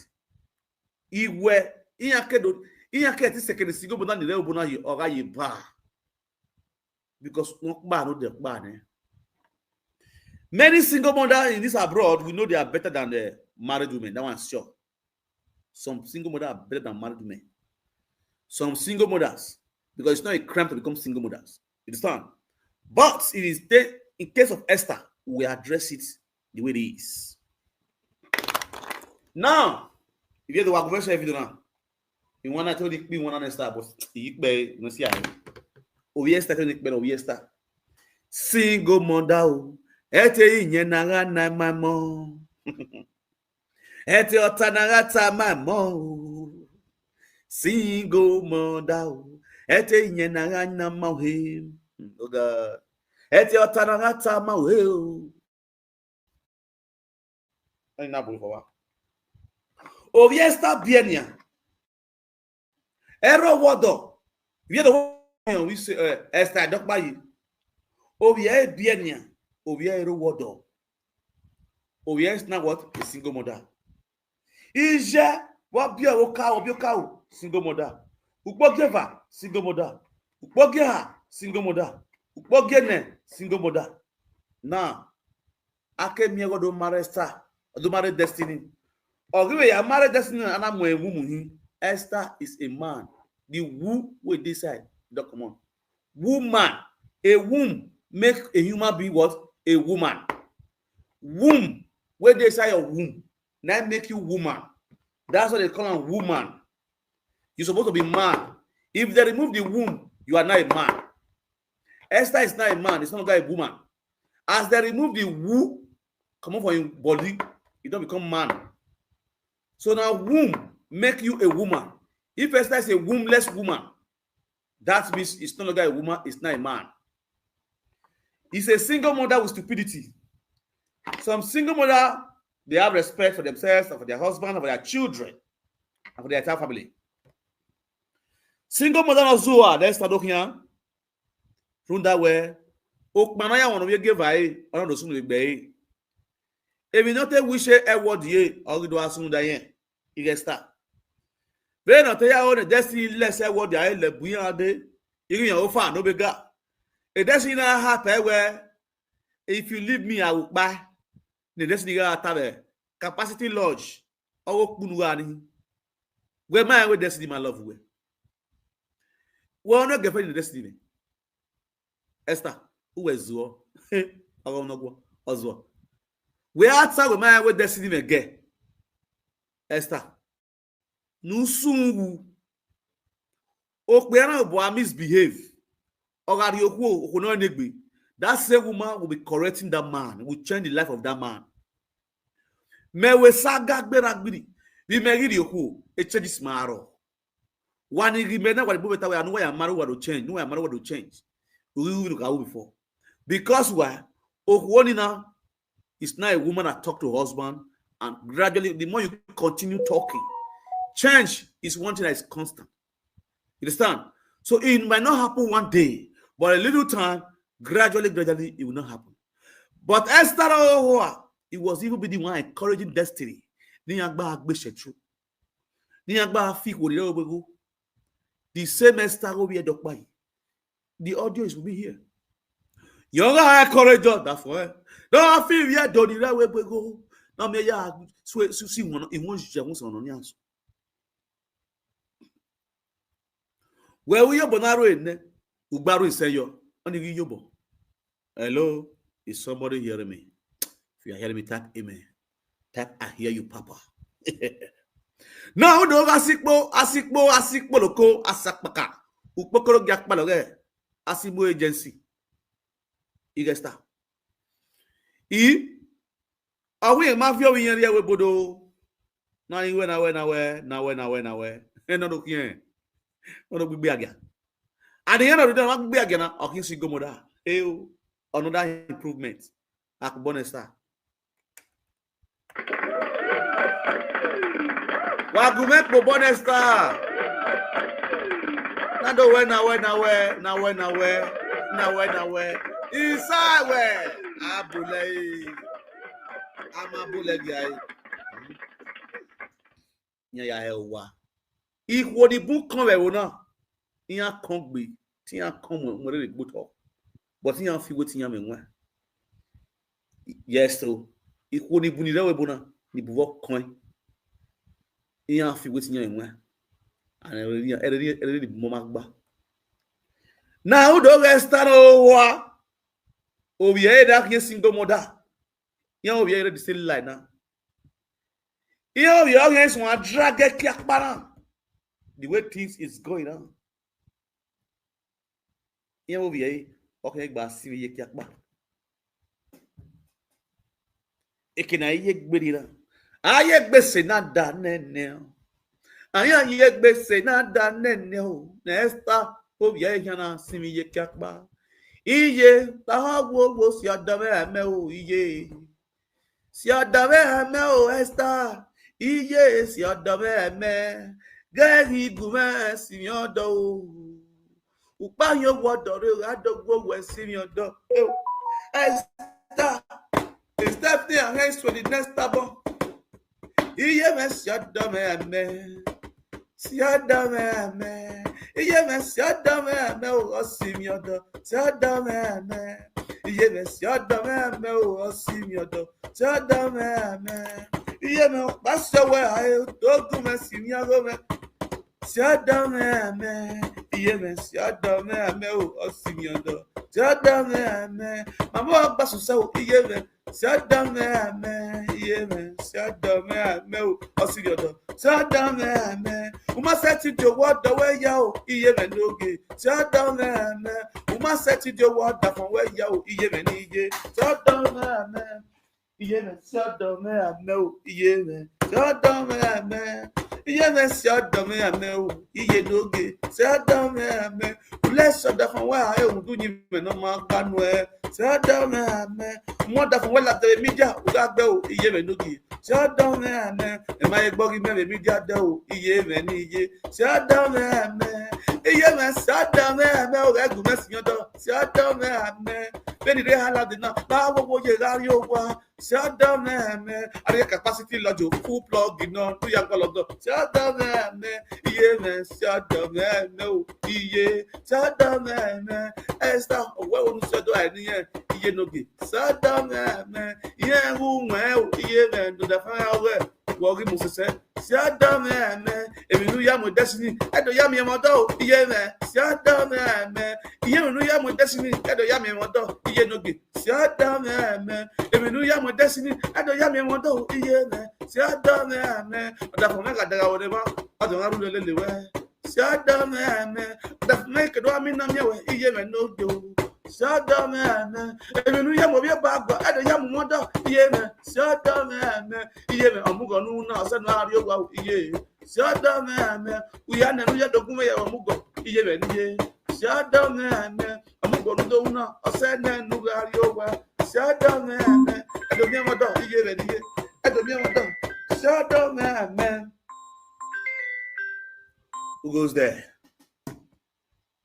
Iwe, Iyakedo, Iyaketi second single mother, ni Rewebu na ye, oga ye ba. Because no ba no de ba ne. Many single mothers in this abroad, we know they are better than the married women. That one's sure. Some single mothers are better than married women. Some single mothers, because it's not a crime to become single mothers. You understand? But it is the, in case of Esther, we address it the way it is. Now, if you have the work version video now, you wanna tell the people, you wanna start, but you pay, you know, see, I, oh, yes, start, oh, yes, start. Single mother, oh, ete inye na ga na my mom. Ete ọta na ga ta my mom, oh. Single mother, oh, ete inye na ga na my him. Oh God. Ete ọta na ga ta my way, oh. Ina bulu kwa. Obi Esther Bienia. Ero wodo. We the one we say, uh, Esther Dokbayi. Obi e Bienia. Obi e ero wodo. Obi is now what? A single mother. Ije, wa bia o ka, o bio ka o, single mother. Ukpo geva, single mother. Ukpo geha, single mother. Ukpo gene, single mother. Now, ake mi go do marry Esther, do marry Destiny. Or give ya marry Destiny and I'm a woman. Esther is a man. The who with this side, don't come on. Woman, a womb make a human being what? A woman. Womb, where they say your womb, now make you woman. That's what they call a woman. You're supposed to be man. If they remove the womb, you are not a man. Esther is not a man. It's not a guy, a woman. As they remove the woo, come on for your body, you don't become man. So now womb make you a woman. If Esther is a wombless woman, that means it's not a guy, a woman, it's not a man. It's a single mother with stupidity. Some single mother, they have respect for themselves and for their husband and for their children and for their entire family. Single mother no zua, that's Sadokian. From that way, Okmanaya one of you give I, one of those who be. If you not wish a word ye, or you do as soon as I get start. Then I tell you, the Destiny less a word ye, le buya de, you know, far no bigger. A Destiny na happy where if you leave me, I will buy. The Destiny got a capacity lodge. Owo kpunu ga ni. Where my way Destiny, my love, where? Well, no girlfriend in Destiny. Esther, who was Zuo? I don't know what. Ozuo. Where outside with my way Destiny me get? Esther. No soon. Okpeana boy misbehave. Ogari okwu, okwu no negbe. That same woman will be correcting that man, will change the life of that man. Me we saga gbera gbiri. Bi me giri okwu, it changes my aro. Wani gi me na wani bubeta we anu wa ya maru wa do change, no wa ya maru wa do change. We will go before. Because why? Okwu ni now is now a woman that talk to husband, and gradually, the more you continue talking, change is one thing that is constant. You understand? So it might not happen one day, but a little time, gradually, gradually, it will not happen. But Esther Ohoa, it was even be the one encouraging Destiny. Ni agba agbe shechu. Ni agba fi ko ri ogbego. The same Esther go be a dog by. The audio is will be here. Yoga encourage us that for her. No, I feel we are done the right way we go. Now me ya swear to see one in one she wants on the answer. Where we are bonaro in there? Ubaru is say yo. Only we yobo. Hello, is somebody hearing me? If you are hearing me, type amen. Type I hear you, Papa. Now, no, asikpo, asikpo, asikpo, loko, asakpaka. Ukpokoro gyakpalo ge. Asigbo agency. You get star. E, are we a mafia we here we bodo? Na iwe, na we, na we, na we, na we, na we. E no do kien. No do gbigbe agia. At the end of the day, na gbigbe agia na okin si gomoda. E o, another improvement. Akubone star. Wagume po bonesta. Na do we, na we, na we, na we, na we, na we, na we. Inside we. Abule. Ama bule gai. Nya ya he wa. Ikwo di bu kan we wo na. Iyan kan gbe, ti iyan kan mo, mo re gbo to. But iyan fi we ti iyan me nwa. Yes, so. Ikwo ni bu ni re we bo na, ni bu wo kan. Iyan fi we ti iyan me nwa. And e re, e re, e re ni bu mo ma gba. Na u do rest no wa. Obiere that here single mother. Yeah, Obiere the same line now. Yeah, Obiere here is one drag kiakpara. The way things is going on. Yeah, Obiere okay gba si ye kiakpa. Eke na ye gberi na. Aye gbese na da nene o. Aye aye gbese na da nene o. Na Esther Obiere here na si ye kiakpa. Iye ta ha wo wo si adame ame o iye. Si adame ame o Esther. Iye si adame ame. Gegi gume si mi odo o. Ukpa yo wo do re ga do wo we si mi odo. Eh, Esther. Stephanie and hands to the next album. Iye me si adame ame. Si adame ame. Iye me si adame ame o si mi odo. Si adame ame. Iye me si adame ame o si mi odo. Si adame ame. Iye me o pa se we aye to gu me si mi odo me. Si adame ame. Iye me si adame ame o si mi odo. Si adame ame. Mama o pa su se o iye me. Si adame ame. Iye me si adame ame o si mi odo. Si adame ame. Uma se ti di owo do we ya o iye me no ge. Si adame ame. Uma se ti di owo da fun we ya o iye me ni ye. Si adame ame. Iye me si adame ame o iye me. Si adame ame. Iye me si adame ame o iye no ge. Si adame ame. Ule so da fun we aye o du ni me no ma gba nu e. Si adame ame. Mo da fun we la te mi ja u ga gbe o iye me no ge. Si adame ame. E ma ye gbo gi me mi ja de o iye me ni ye. Si adame ame. Iye me si adame ame o ga gu me si yan do. Si adame ame. Be ni re hala de na. Ba wo wo ye ga yo wa. Si adame ame. Are capacity lojo full plug no. Tu ya ko lodo. Si adame ame. Iye me si adame ame o iye. Si adame ame. Esther owe onu se do ai ni yen. Iye no ge. Si adame ame. Iye wu nwe o iye me do da fa we. Wo gi mo se se. Si adame ame. Emi nu ya mo destiny. Edo ya mi mo do iye me. Si adame ame. Iye mi nu ya mo destiny. Edo ya mi mo do iye no ge. Si adame ame. Emi nu ya mo destiny. Edo ya mi mo do iye me. Si adame ame. Oda fo me ga daga wo de ba. Oda nga ru le le we. Si adame ame. Oda fo me ke do mi na mi we iye me no ge. Si adame ame. Emi nu ya mo bi ba gba. Edo ya mo mo do iye me. Si adame ame. Iye me omugo nu na se na ri o wa iye. Si adame ame. Uya ne nu ya dogun me ya omugo iye me ni ye. Si adame ame. Omugo nu do na o se ne nu ga ri o wa. Si adame ame. Edo mi mo do iye me ni ye. Edo mi mo do. Si adame ame. Who goes there?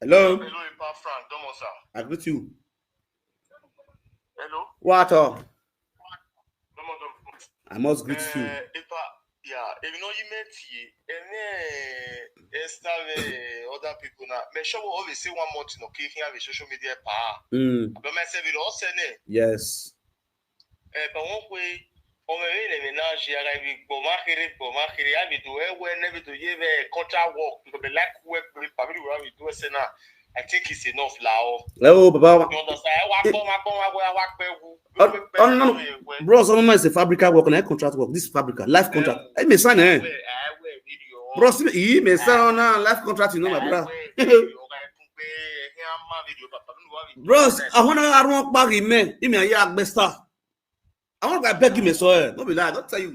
Hello? Hello, Ipa Frank, Domo sir. I greet you. Hello? What? Domo, Domo. I must greet you. Eh, Ipa, yeah, if you know you met ye, and then Esther, eh, other people now. Me sure we always say one month no kick here with social media pa. Mm. But myself, it all send it. Yes. Eh, but one way, on me in the menage, I be go market, go market. I be do it when never do ye contract work. Because they like work with family, we do it now. I think it's enough, lao. Oh, Baba. You understand? I walk, walk, walk, walk, walk, walk, walk, walk, Bros, some of is a fabrica work and contract work. This is fabrica, life contract. I may sign eh. Bros, he may sign on a life contract, you know, my brother. Bros, I wanna I won't bag him, man. He may a best star. I want to beg him, so eh. No be lie, don't tell you.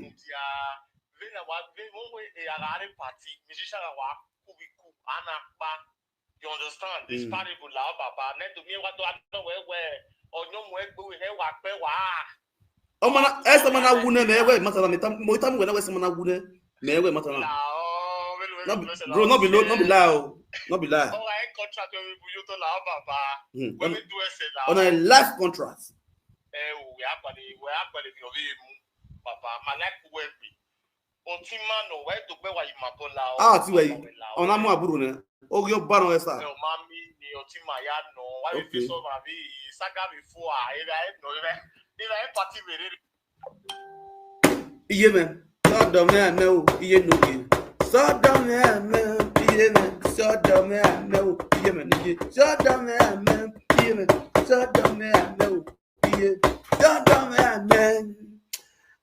You understand? This parable, la baba. Net to me, what do I know where, where? Or no more, we have what, where, why? Oh, man, esa mana wune me we mata na mita mo ita mo na we esa mana wune me we mata na. No, bro, no be no be lie o. No be lie. Oh, I contract with you to la baba. We do ese la. On a life contract. Eh, we actually we actually be of him, papa. My life will be. Otima no we to gbe wa imato la o. Ah, ti we. Ona mo aburu ne. Ogi o ba no esa. No mami ni Otima ya no. Wa be so ma bi saga before. Ira e no ira. Ira e party be re. Iye me. Sodom me me o. Iye no ye. Sodom me me. Iye me. Sodom me me o. Iye me no ye. Sodom me me. Iye me. Sodom me me o. Dandan, man.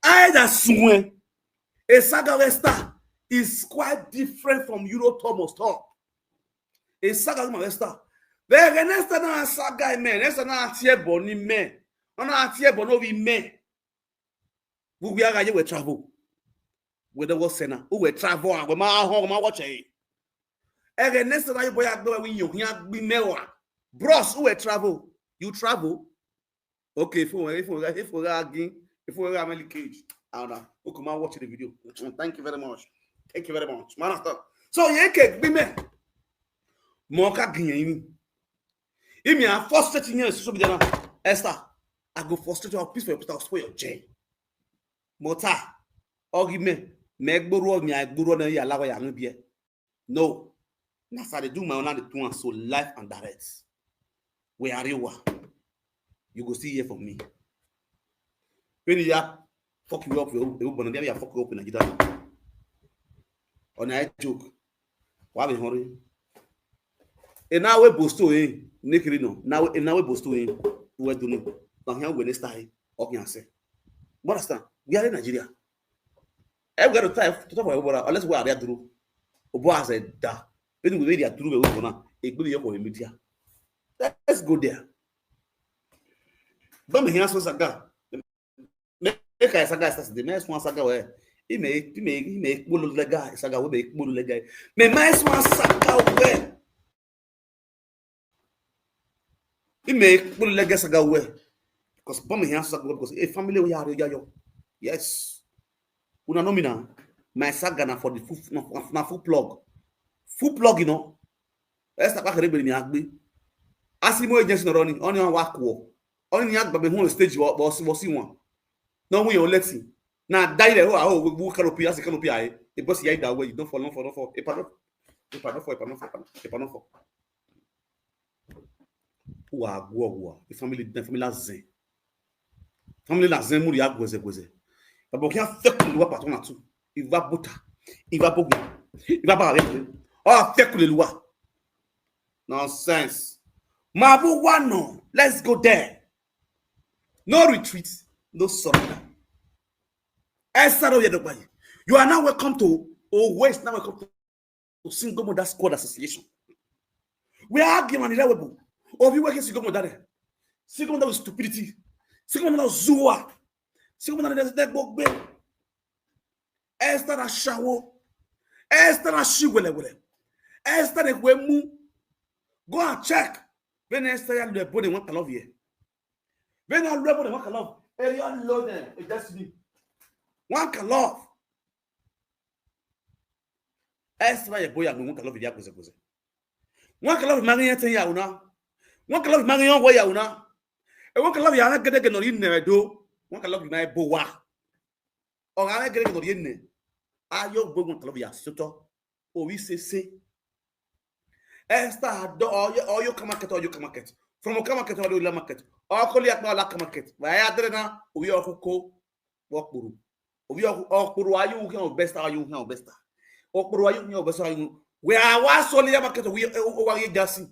I that swear. A saga Esther is quite different from Euro Thomas Top. A saga Esther. But again, Esther na saga man. Esther na tie boni man. Ona tie bono vi man. We we are we travel. We the was sena. We travel and we ma home ma watch it. Again, next time you boy agbe we you here be mewa. Bros, we travel. You travel. Okay, if we if we if we again, if we are Melly Cage. I don't know. Okay, ma watch the video. Thank you very much. Thank you very much. Man, stop. So you can be me. Moka gin. If me are frustrating you social media now, Esther, I go frustrate your peace for your peace, I'll spoil your chain. Mota, ogi me, me gboro mi, I gboro na ya lawa ya no be. No. Na sa dey do my own and the two and so life and direct. Where are you? You go see here from me. When you are fuck you up, you you born there, you fuck you up in Nigeria. On a joke. Why be hurry? E na we bosto eh, nekiri no. Na we na we bosto eh. We do no. Na here we next time. Okay, I say. But understand? We are in Nigeria. Every got to try to talk about Ebola unless we are there through. Obo has a da. When we are through we go now. It will be your media. Let's go there. Don't me here so saga. Make I saga start the next one saga where. He may he may he may kpolo lega saga we may kpolo lega. Me my one saga where. He may kpolo lega saga where. Because bomb here saga because a family we are yo. Yes. Una know me now. My saga na for the full na, na full plug. Full plug, you know. Esther Bakare be mi agbe. Asimo agency no running. Only on work war. Only ni agba be on stage wo wo wo si won. No we o letting. Na die there oh oh we canopy as canopy ai. E boss ya da we don't fall, don't fall, don't fall. E pardon. E pardon for, e pardon for, e pardon for. Wa gwo gwo. E family, the family la zen. Family la zen muri agweze gweze. Babo kia fekulu wa patona tu. Iva buta. Iva bogu. Iva ba avec. Oh, fekulu lua. Nonsense. Mabu wano. Let's go there. No retreat. No surrender. Esther Oyedokbayi. You are now welcome to, always now welcome to Single Mother Squad Association. We are arguing on the level. Of you working single mother. Single mother with stupidity. Single mother zua. Single mother that go. Esther Ashawo. Esther Ashiwelewele. Esther Ekwemu. Go and check. When Esther ya le body one love here. When I love body one love. Area low there. It just me. One love. Esther ya boy ya one love ya kuze kuze. One love mari ya ten ya una. One love mari ya wa ya una. E one love ya na gede gede no ri ne do. One love na bo wa. O ga na gede gede no ri ne. Ayo gbogbo nǹkan ló fi yà sọ́tọ̀. Orí ṣeṣe. Esther Ado, Oyo, Oyo Ka market, Oyo Ka market. From Oka market, Oyo La market. Okoli Akpa Ola Ka market. Wàá yá dẹ́rẹ́ náà, orí ọkọ̀ kó wọ́pọ̀rọ̀. Orí ọkọ̀ ọ̀pọ̀rọ̀ ayé wù kí wọ́n bẹ́sítà, ayé wù kí wọ́n bẹ́sítà. Ọ̀pọ̀rọ̀ ayé wù kí wọ́n bẹ́sítà, ayé wù. Wàá wá sọ lé yá market, orí ọwọ́ ayé já sí.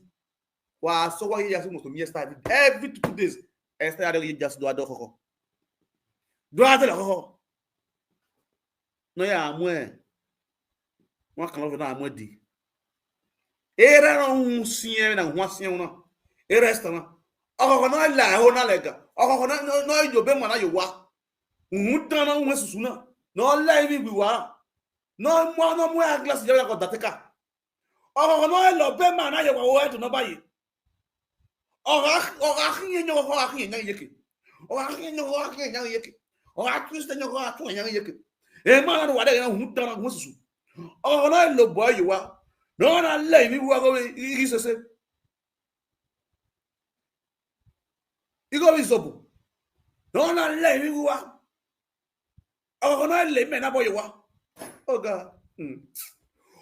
Wàá sọ wáyé já sí mọ̀tò mi Esther every two days. Esther Ado yé já sí dọ́wọ́ dọ́wọ́ kọ̀kọ́. Dọ́wọ́ dọ́wọ́ kọ̀kọ́. No ya amwe. Wa kan lo na amwe di. Era no un sien na wa sien na. Era esta na. Oko ko no la ho na lega. Oko ko no no yo be mana yo wa. Un tan na un susu na. No la mi bi wa. No mo no mo a glass ya ko dateka. Oko ko no lo be mana yo wa o e to no bayi. Ọ̀rọ̀ akínyẹn yẹn ọ̀rọ̀ akínyẹn yẹn yẹkẹ. Ọ̀rọ̀ akínyẹn yẹn ọ̀rọ̀ akínyẹn yẹn yẹkẹ. Ọ̀rọ̀ akínyẹn yẹn ọ̀rọ̀ akínyẹn yẹn yẹkẹ. Ẹ máa ń wà dẹ́gẹ̀ náà hùn dára hùn sùsù. Ọ̀rọ̀ náà lò bọ̀ yìí wá. Náà náà lẹ̀ mí wá kó igi ṣẹṣẹ. Igó mi zọ̀bù. Náà náà lẹ̀ mí wá. Ọ̀rọ̀ náà lè mẹ́ náà bọ̀ yìí wá. Ọ̀gá.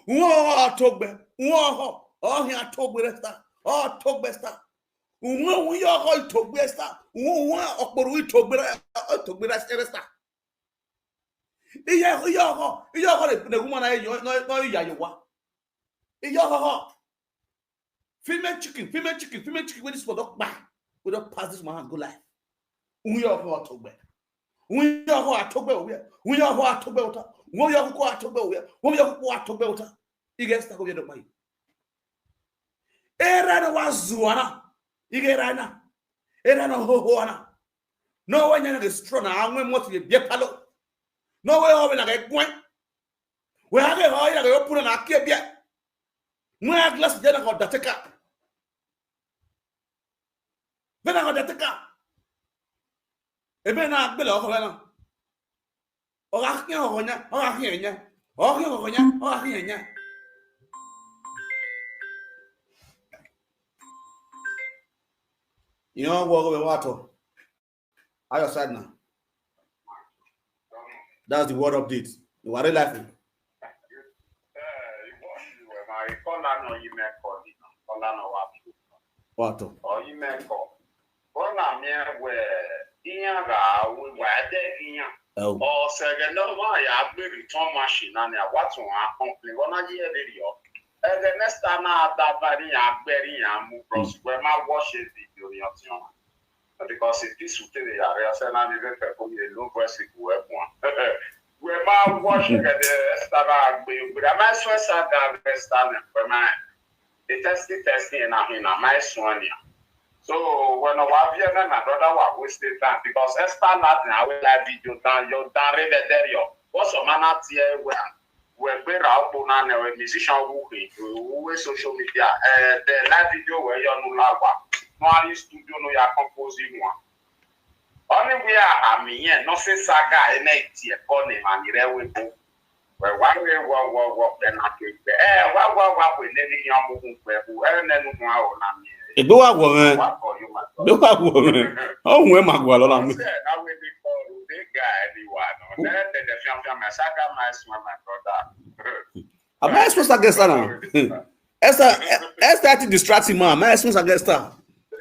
Wọ́n ọ̀tọ̀gbẹ́. Wọ́n ọ̀họ̀. Ọ̀hìn àtọ̀gbẹ́ rẹ̀ sá. Ọ̀tọ̀gbẹ́ sá. Wọ́n wọ́n yọ ọ̀họ̀ ìtọ̀gbẹ́ sá. Wọ́n wọ́n ọ̀pọ̀rọ̀ ìtọ̀gbẹ́ rẹ̀ ìtọ̀gbẹ́ rẹ̀ sá. Iye iye ọ̀họ̀ iye ọ̀họ̀ lè nẹ̀gún mọ́ra yọ yọ yọ ìyá yọ wá. Iye ọ̀họ̀. Female chicken, female chicken, female chicken wey this one don kpai, wey don pass this one hand go life. Uyo ho atogbe. Uyo ho atogbe uya. Uyo ho atogbe uta. Uyo ho atogbe uya. Uyo ho atogbe uta. Ige sta ko yedo mai. Era no wa zuana. Ige rana. Era no ho ho ana. No we nyana ge strong na anwe mo ti bie palo. No we ho we na ge gwen. We ha ge ho na ge open na ke bie. Mwe a glass je na ko dateka. Ve na ko dateka. Ebe na gbele oko ve na. Oga kien oko nya, oga kien nya. Oga kien oko nya, oga kien nya. You know what we want to. How your side now? That's the word update. You are real life. What? Bọ́lá mi ẹ̀ wẹ̀ ìyàn rà wíwà ẹ̀dẹ̀ ìyàn. Ẹ o. Ọ̀sẹ̀ rẹ̀ náà máa yà á gbèrè tán máa ṣì náà ni àwa tún á kàn pé wọ́n náà yí ẹ̀ lè rí ọ. Ẹ̀rẹ̀ nẹ́sítà náà dábàá ní àgbẹ̀rí yàn á mú bros wẹ́ máa wọ́ ṣe fídíò ní ọtí wọn. Because if this will take the area, say now the very people you low voice people wẹ́ kùn wọn. Wẹ́ máa wọ́ ṣe kẹ̀dẹ̀ ẹ̀sítà náà gbé gbé. Àmọ́ ẹ̀sùn ẹ̀sà gà ẹ̀sítà náà pẹ̀ máa. The testing testing ẹ̀ náà hìn náà máa ẹ̀sùn ẹ̀ nìyà. So when I was here, my brother was wasting time because extra nothing. I will live video down your down red there yo. What's a man out here where we be out on an musician who we social media uh, the live video where you no lawa. No studio no ya composing one. Only we are I mean yeah, nothing saga and eight year call name and the railway book. Wẹ́ wá wẹ́ wọ́ wọ́ wọ́ pẹ́ náà tó gbẹ. Ẹ wá wá wá pẹ́ lẹ́ni yan mo kún pẹ́ kú. Ẹ nẹnu kun a ò nà mí. Ìgbé wà wọ̀ mẹ́. Wá kọ yóò máa tọ́. Ìgbé wà wọ̀ mẹ́. Ọ̀hún ẹ̀ máa gbọ́ lọ́la mi. Ṣé ẹ náwó ebi kọ́ ọ̀rọ̀ dé ga ẹ̀ ni wà náà? Ẹ tẹ̀lé fiafia mẹ́ sáká máa sùn ẹ̀ máa tọ́ da. Àmọ́ ẹ sọ ságẹ́ sá náà. Ẹ sá ẹ sá ti distract him, àmọ́ ẹ sọ ságẹ́ sá.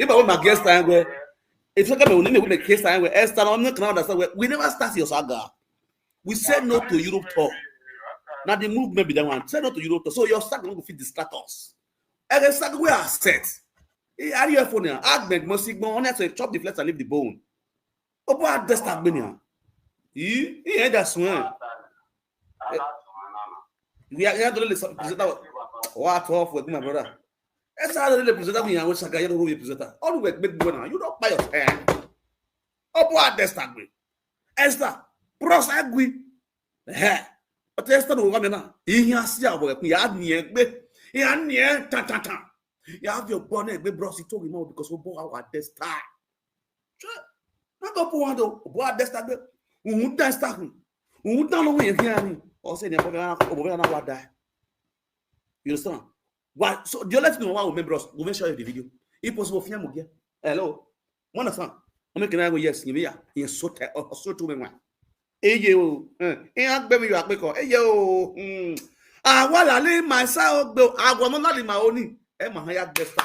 Ibà wọ́n máa gẹ́ sá ẹ̀ wẹ́. Ètò ìsọ́kẹ́ mi ò ní mi wí mi kí sá ẹ̀ wẹ́. Ẹ sá náà, ọmọ kan náà dà sá wẹ́. We never start your saga. We said no to Europe tour. Now the movement be that one. Say no to Europe tour. So your sack no go fit distract us. And the sack we are set. Are you a phone? Agbeg must signal on to chop the flesh and leave the bone. Obo a desta gbenia. He he had that swear. We are here to listen. What off with my brother? That's how the presenter we are with Sagaya who we presenter. All we make go now. You don't buy your hand. Obo a desta gbe. Esther, bros agui. Eh. But Esther no wa me na. Ihe asi abo ku ya ni egbe. Ya ni e ta ta ta. Ya have your born egbe bros to him because we bought our desta. Na go po wan do. Obo a desta gbe. Uhun desta hun. Uhun dan lo we here ni. O se ni obo na obo na wa die. You understand? Why? So the only thing why we make bros, we make sure the video. If possible, fiam again. Hello. One of them. I'm making I go yes, you ya. You so te oh so to me one. Eye o. Eh, e agbe mi yo agbe ko. Eye o. Hmm. Awa la le ma sa o gbe. Awa mo la le ma oni. E ma ya gbesta.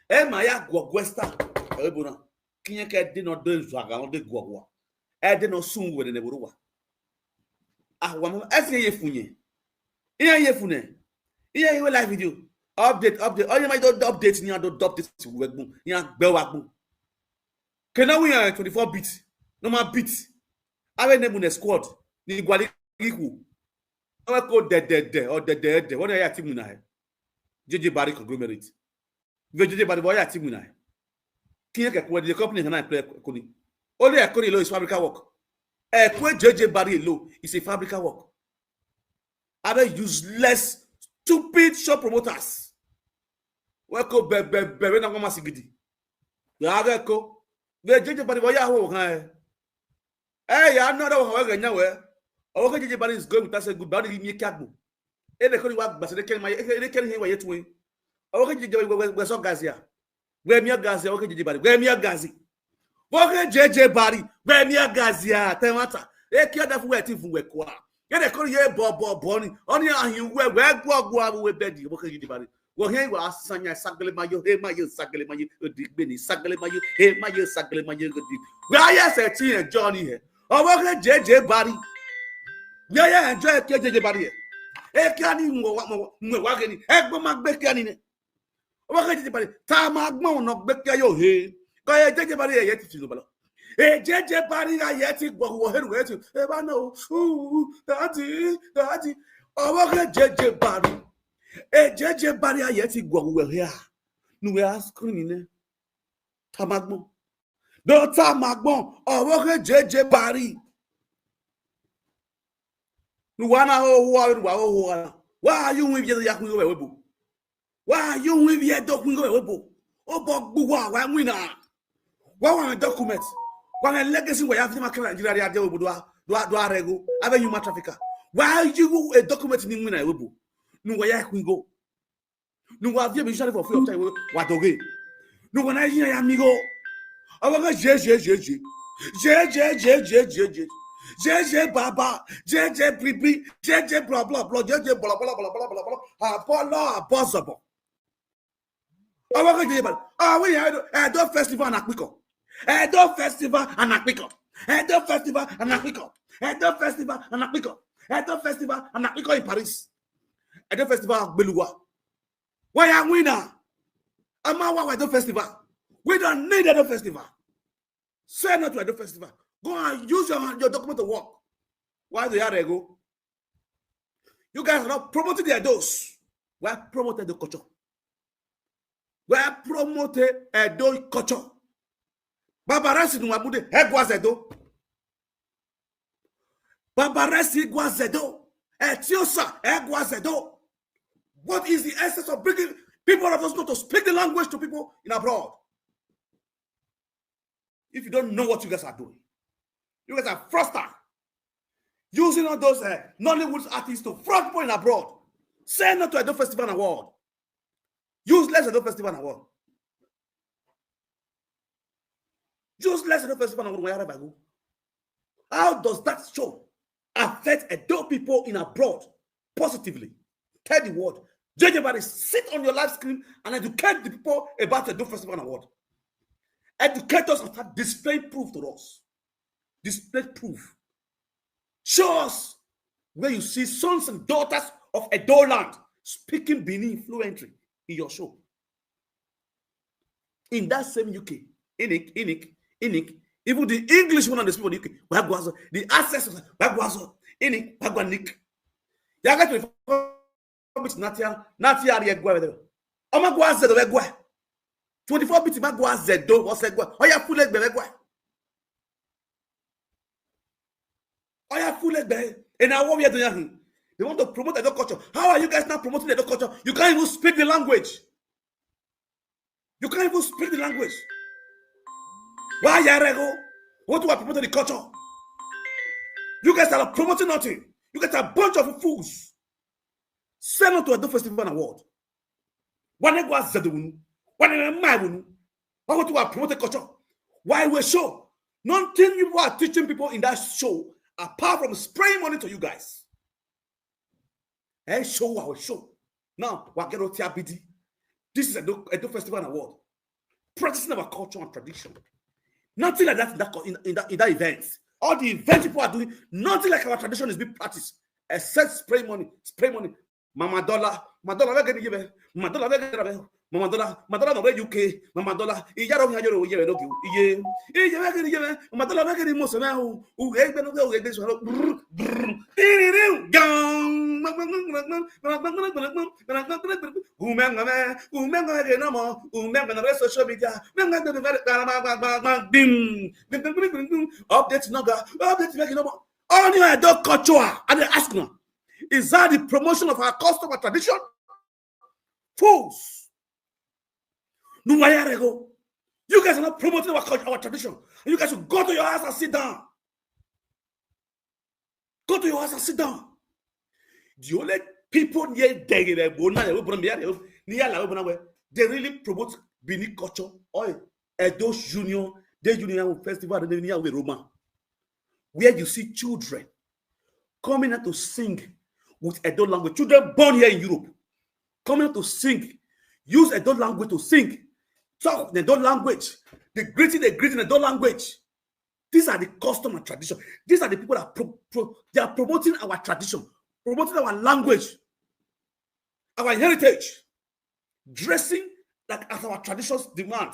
E ma ya gwo gwesta. E bo na. Kiyen ke de no de zo aga no de gwo gwo. E de no sun we ne buruwa. Ah, wa mo e ye funye. Iya ye fune. Iya ye live video. Update, update. Oh, you might do update ni do update we gbo. Ya gbe wa gbo. Kena we are twenty-four bit. No ma bit. Awe ne mu ne squad. Ni gwali iku. Awe ko de de de or de de de. What are you team na? J J Barry conglomerate. Ve J J Barry boy team na. Kiyen ke ko the company na play ko ni. Only Ekori lo is fabrica work. Ekwe J J Barry lo is a fabrica work. Other useless, stupid show promoters. We ko be be be we na ko masigidi. Ya ga ko. Ve J J Barry boy ho kan e. Eh, ya no da wa ga nya we. O ke J J Barry is going without say goodbye. Ni mi kagbo. E de ko ni wa gba se de ke ma e de ke ni wa ye tun. O ke J J Barry we so gazia. We mi gazia, o ke J J Barry. We mi gazi. O ke J J Barry. We mi gazia. Te mata. E ki da fu we ti fu we kwa. E de ko ye bo bo bo ni. Oni ahin we we gwo gwo abu we bedi. O ke J J Barry. Wo he wa sanya sagele mayo, he mayo sagele mayo, odigbe ni sagele mayo, he mayo sagele mayo odi. Wa ya se ti e journey he. O wo he J J Barry. Ya ya enjoy ke J J Barry he. E ki ani mo wa mo mo wa geni. E gbo ma gbe ki ani ne. O wo he J J Barry. Ta ma gbo no gbe ki ayo he. Ka ejeje bari ya yeti tinu bala. Ejeje bari ya yeti gwa gwa heru yeti. E ba no. Ooh, daddy, daddy. Awa ke jeje bari. Ejeje bari ya yeti gwa gwa ya. Nu we ask ni ne. Tamagbo. Do tamagbo. Awa ke jeje bari. Nu wa na ho ho wa nu wa ho ho wa. Wa you wi bi ya ku yo we bo. Wa you wi bi do ku yo we bo. O bo gbu wa wa mu na. Wa wa document. Wa na legacy wa ya fi ma kala Nigeria ya de obodo a. Do a do a rego. Abe human trafficker. Wa you a document ni mu na we bo. Nu wa ya ku go. Nu wa vie mi share for free of time. Wa doge. Nu wa na yin ya mi go. Awa ga je je je je. Je je je je je je. Je je baba. Je je bribi. Je je bla bla bla. Je je bla bla bla bla bla bla. Apollo, Apollo. Awa ga je ba. Awa ya do, Edo Festival and Akpiko. Edo Festival and Akpiko. Edo Festival and Akpiko. Edo Festival and Akpiko. Edo Festival and Akpiko in Paris. Edo Festival Beluwa. Why are we now? Am I wa Edo Festival? We don't need Edo Festival. Say no to Edo Festival. Go and use your, your document to work. Why do you go? You guys are not promoting the Edos. We are promoting the culture. We are promoting Edo culture. Baba Resi nu wa bude, egwa Edo. Baba Resi egwa Edo. Etiosa, egwa Edo. What is the essence of bringing people of those not to speak the language to people in abroad? If you don't know what you guys are doing, you guys are fraudster. Using all those uh, Nollywood artists to fraud people in abroad. Say no to Edo Festival and Award. Useless Edo Festival and Award. Useless Edo Festival and Award. How does that show affect Edo people in abroad positively? Tell the world. J J Barry, sit on your live screen and educate the people about Edo Festival and Award. Educate us and start displaying proof to us. Display proof. Show us where you see sons and daughters of Edo land speaking Benin fluently in your show. In that same U K, Inik, Inik, Inik, even the English one and the people in the U K, Wagwazo, the access of Wagwazo, Inik, Wagwanik. Yaga twenty-four bit Natia, Natia Riegwa. Oma Gwazedo Egwa. twenty-four bit Magwazedo was Egwa. Oya Fulegbe Egwa. Oya Fulegbe. And now what we are doing? They want to promote the culture. How are you guys not promoting the culture? You can't even speak the language. You can't even speak the language. Why Yarego? What do I promote the culture? You guys are promoting nothing. You guys are a bunch of fools. Say no to Edo Festival and Award. Why go Zedunu? Why go Maibunu? Why want to promote the culture? Why we show? Nothing you are teaching people in that show apart from spraying money to you guys. Eh, show our show. Now, we get T R B D. This is Edo, Edo Festival and Award. Practicing our culture and tradition. Nothing like that in that, in, in that, in that event. All the events people are doing, nothing like our tradition is being practiced. Except spray money, spray money. Mama Dollar, Mama Dollar, where can you give? Mama Dollar, where can you give? Mama Dollar, Mama Dollar, no where U K, Mama Dollar, Iyaro, Iyaro, Iyaro, Iyaro, Iye, Iye, where can you give? Mama Dollar, where can you most of them? Who, who, who, who, who, Gang. Umengame, umengame no more. Umengame social media. Update no ga. Update make no more. Only I don't culture. And they ask now, is that the promotion of our custom and tradition? Fools. No, why are go? You guys are not promoting our culture, our tradition. You guys should go to your house and sit down. Go to your house and sit down. The only people near Degere, Bona, Ebona, near, near La Ebona, where they really promote Bini culture. Or Edo Union, the Union Festival, the Union with Roma, where you see children coming out to sing with Edo language. Children born here in Europe, coming out to sing, use Edo language to sing, talk the Edo language, the greeting, the greeting Edo language. These are the custom and tradition. These are the people that pro-, pro-, they are promoting our tradition, promoting our language, our heritage, dressing like as our traditions demand.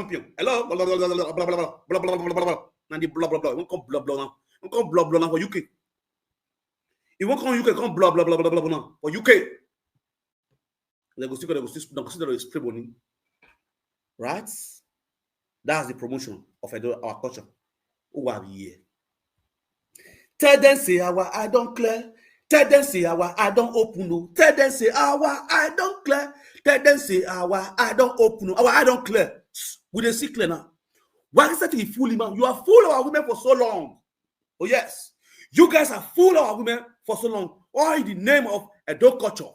champion. Hello, blah blah blah blah blah blah blah blah blah blah blah blah. Now the blah blah blah. Won't come blah blah now. Won't come blah blah now for U K. He won't come U K. Come blah blah blah blah blah blah now for U K. They go still, they go still, they go still spray money, right? That's the promotion of Edo, our culture. Who are we here? Tell them say our eye don't clear. Tell them say our eye don't open. Oh. Tell them say our eye don't clear. Tell them say our eye don't open. Oh. Our eye don't clear. We dey see clear now. Why is that you fool him? You are fool our women for so long. Oh yes, you guys are fool our women for so long. All in the name of Edo culture,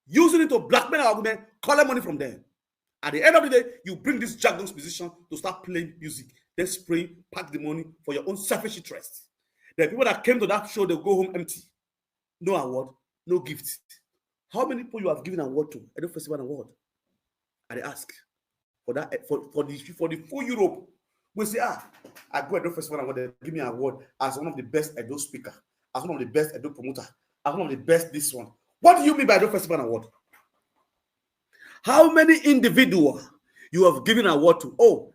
using it to blackmail our women, collect money from them. At the end of the day, you bring this jargons musician to start playing music, then spray, pack the money for your own selfish interest. The people that came to that show, they go home empty. No award, no gift. How many people you have given award to? Edo Festival Award. I dey ask for that for, for the for the full Europe. We say, ah, I go Edo Festival Award, they give me an award as one of the best Edo speaker, as one of the best Edo promoter, as one of the best this one. What do you mean by Edo Festival Award? How many individual you have given award to? Oh,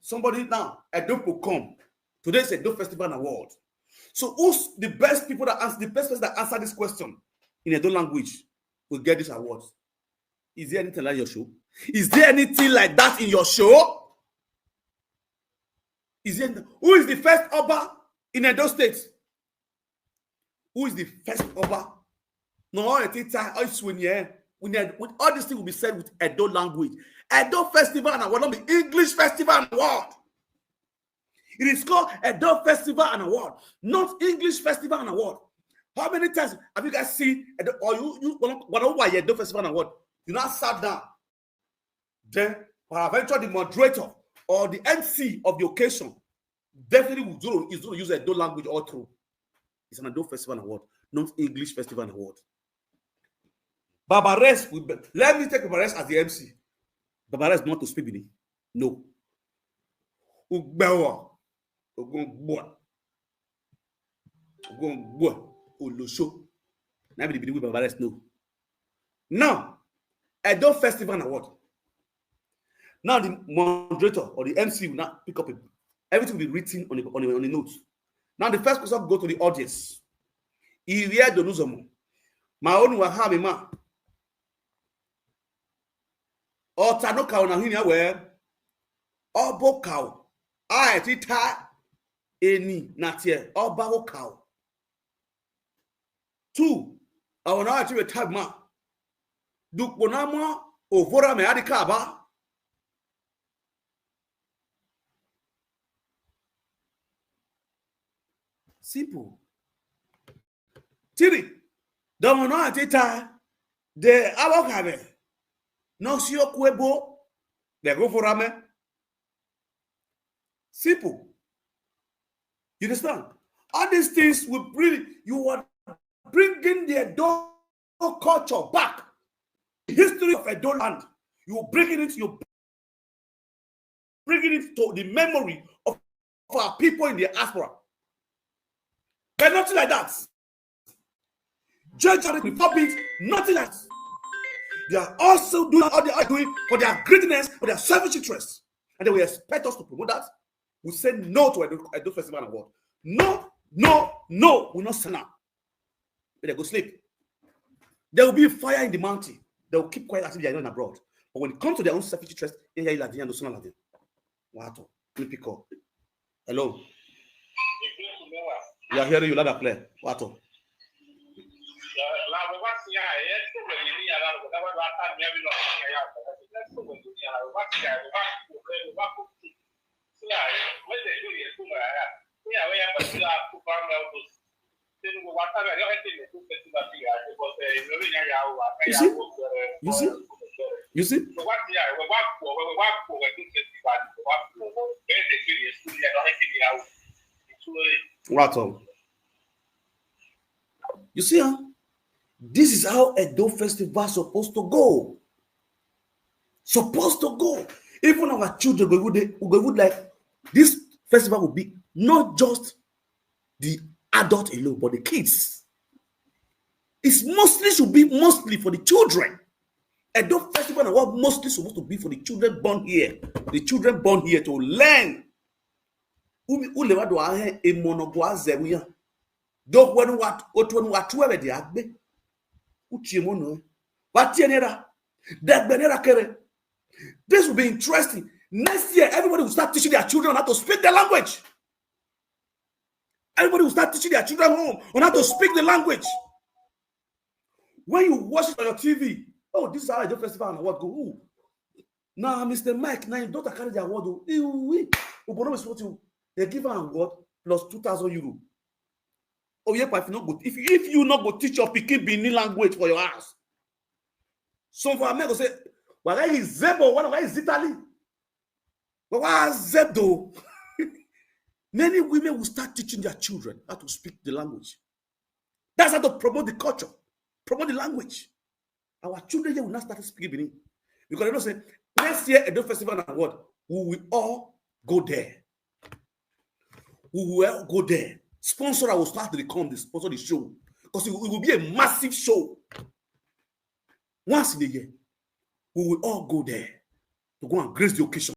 somebody now, Edo will come. Today is Edo Festival Award. So who's the best people that answer, the best person that answer this question in Edo language will get this award? Is there anything like your show? Is there anything like that in your show? Is there, who is the first Oba in Edo State? Who is the first Oba? No, I think I swear, yeah. When, when all this thing will be said with Edo language. Edo Festival and Award, not be English Festival and Award. It is called Edo Festival and Award, not English Festival and Award. How many times have you guys seen Edo, or you, you, one of, one of Edo Festival and Award? You now sat down. Then, peradventure, the moderator or the M C of the occasion definitely will do, is going to use Edo language all through. It's an Edo Festival and Award, not English Festival and Award. Baba Rest, will be, let me take Baba Rest as the M C. Baba Rest not to speak with me. No. Ugbewa. Ogungbua. Ogungbua. Olosho. Now be the beginning with Baba Rest, no. Now, Edo Festival and Award. Now the moderator or the M C will now pick up a, everything will be written on the, on the, on the notes. Now the first question go to the audience. Irie Donuzomo. My own Wahami ma. Otano kao na hinya we. Obo kao. Ae tita eni natie. Oba ho kao. Two. Awon ae ti we tag ma. Dukpo na mo ovora me adikaba. Simple. Three. Domo no atita. De awo kabe. No si okwebo. De go for ame. Simple. You understand? All these things will bring, you are bringing the Edo culture back. The history of Edo land, you bringing it, you bringing it to the memory of, of our people in the diaspora. But nothing like that. Judge and Republic, nothing like that. They are also doing all they are doing for their greediness, for their selfish interests. And they will expect us to promote that. We say no to Edo, Edo Festival and Award. No, no, no, we not stand up. They go sleep. There will be fire in the mountain. They will keep quiet as if they are not abroad. But when it comes to their own selfish interest, they are Ladin and Osuna Ladin. Wato, let me pick up. Hello. We are hearing you loud and clear. Wato. You see? You see? You see? What all? You see, huh? This is how Edo Festival supposed to go. Supposed to go. Even our children go would, go would like this festival will be not just the adult alone, but the kids. It's mostly should be mostly for the children. Edo Festival and what mostly supposed to be for the children born here. The children born here to learn. Umi ulewadu ahe emonogo azeruya. Dok wenu wat otwenu watu ewe de agbe. Uchi emono. Wati enera. Degbe enera kere. This will be interesting. Next year, everybody will start teaching their children how to speak the language. Everybody will start teaching their children home on how to speak the language. When you watch it on your T V, oh, this is how Edo Festival and what go. Ooh. Now, Mister Mike, now your daughter carry the award. Oh, ew, we. Obono is what you they give her an award plus two thousand euro. Oh, yeah, but if you not go, if, if you not go teach your pikin Benin language for your house. Some of our men go say, "Well, why is Zebo? Why, why is Italy? Well, why is Zebo?" Many women will start teaching their children how to speak the language. That's how to promote the culture, promote the language. Our children here will not start speaking Benin. Because they don't say, next year, Edo Festival and what? We will all go there. We will all go there. Sponsor will start to come to sponsor the show. Because it, it will be a massive show. Once in a year, we will all go there to go and grace the occasion.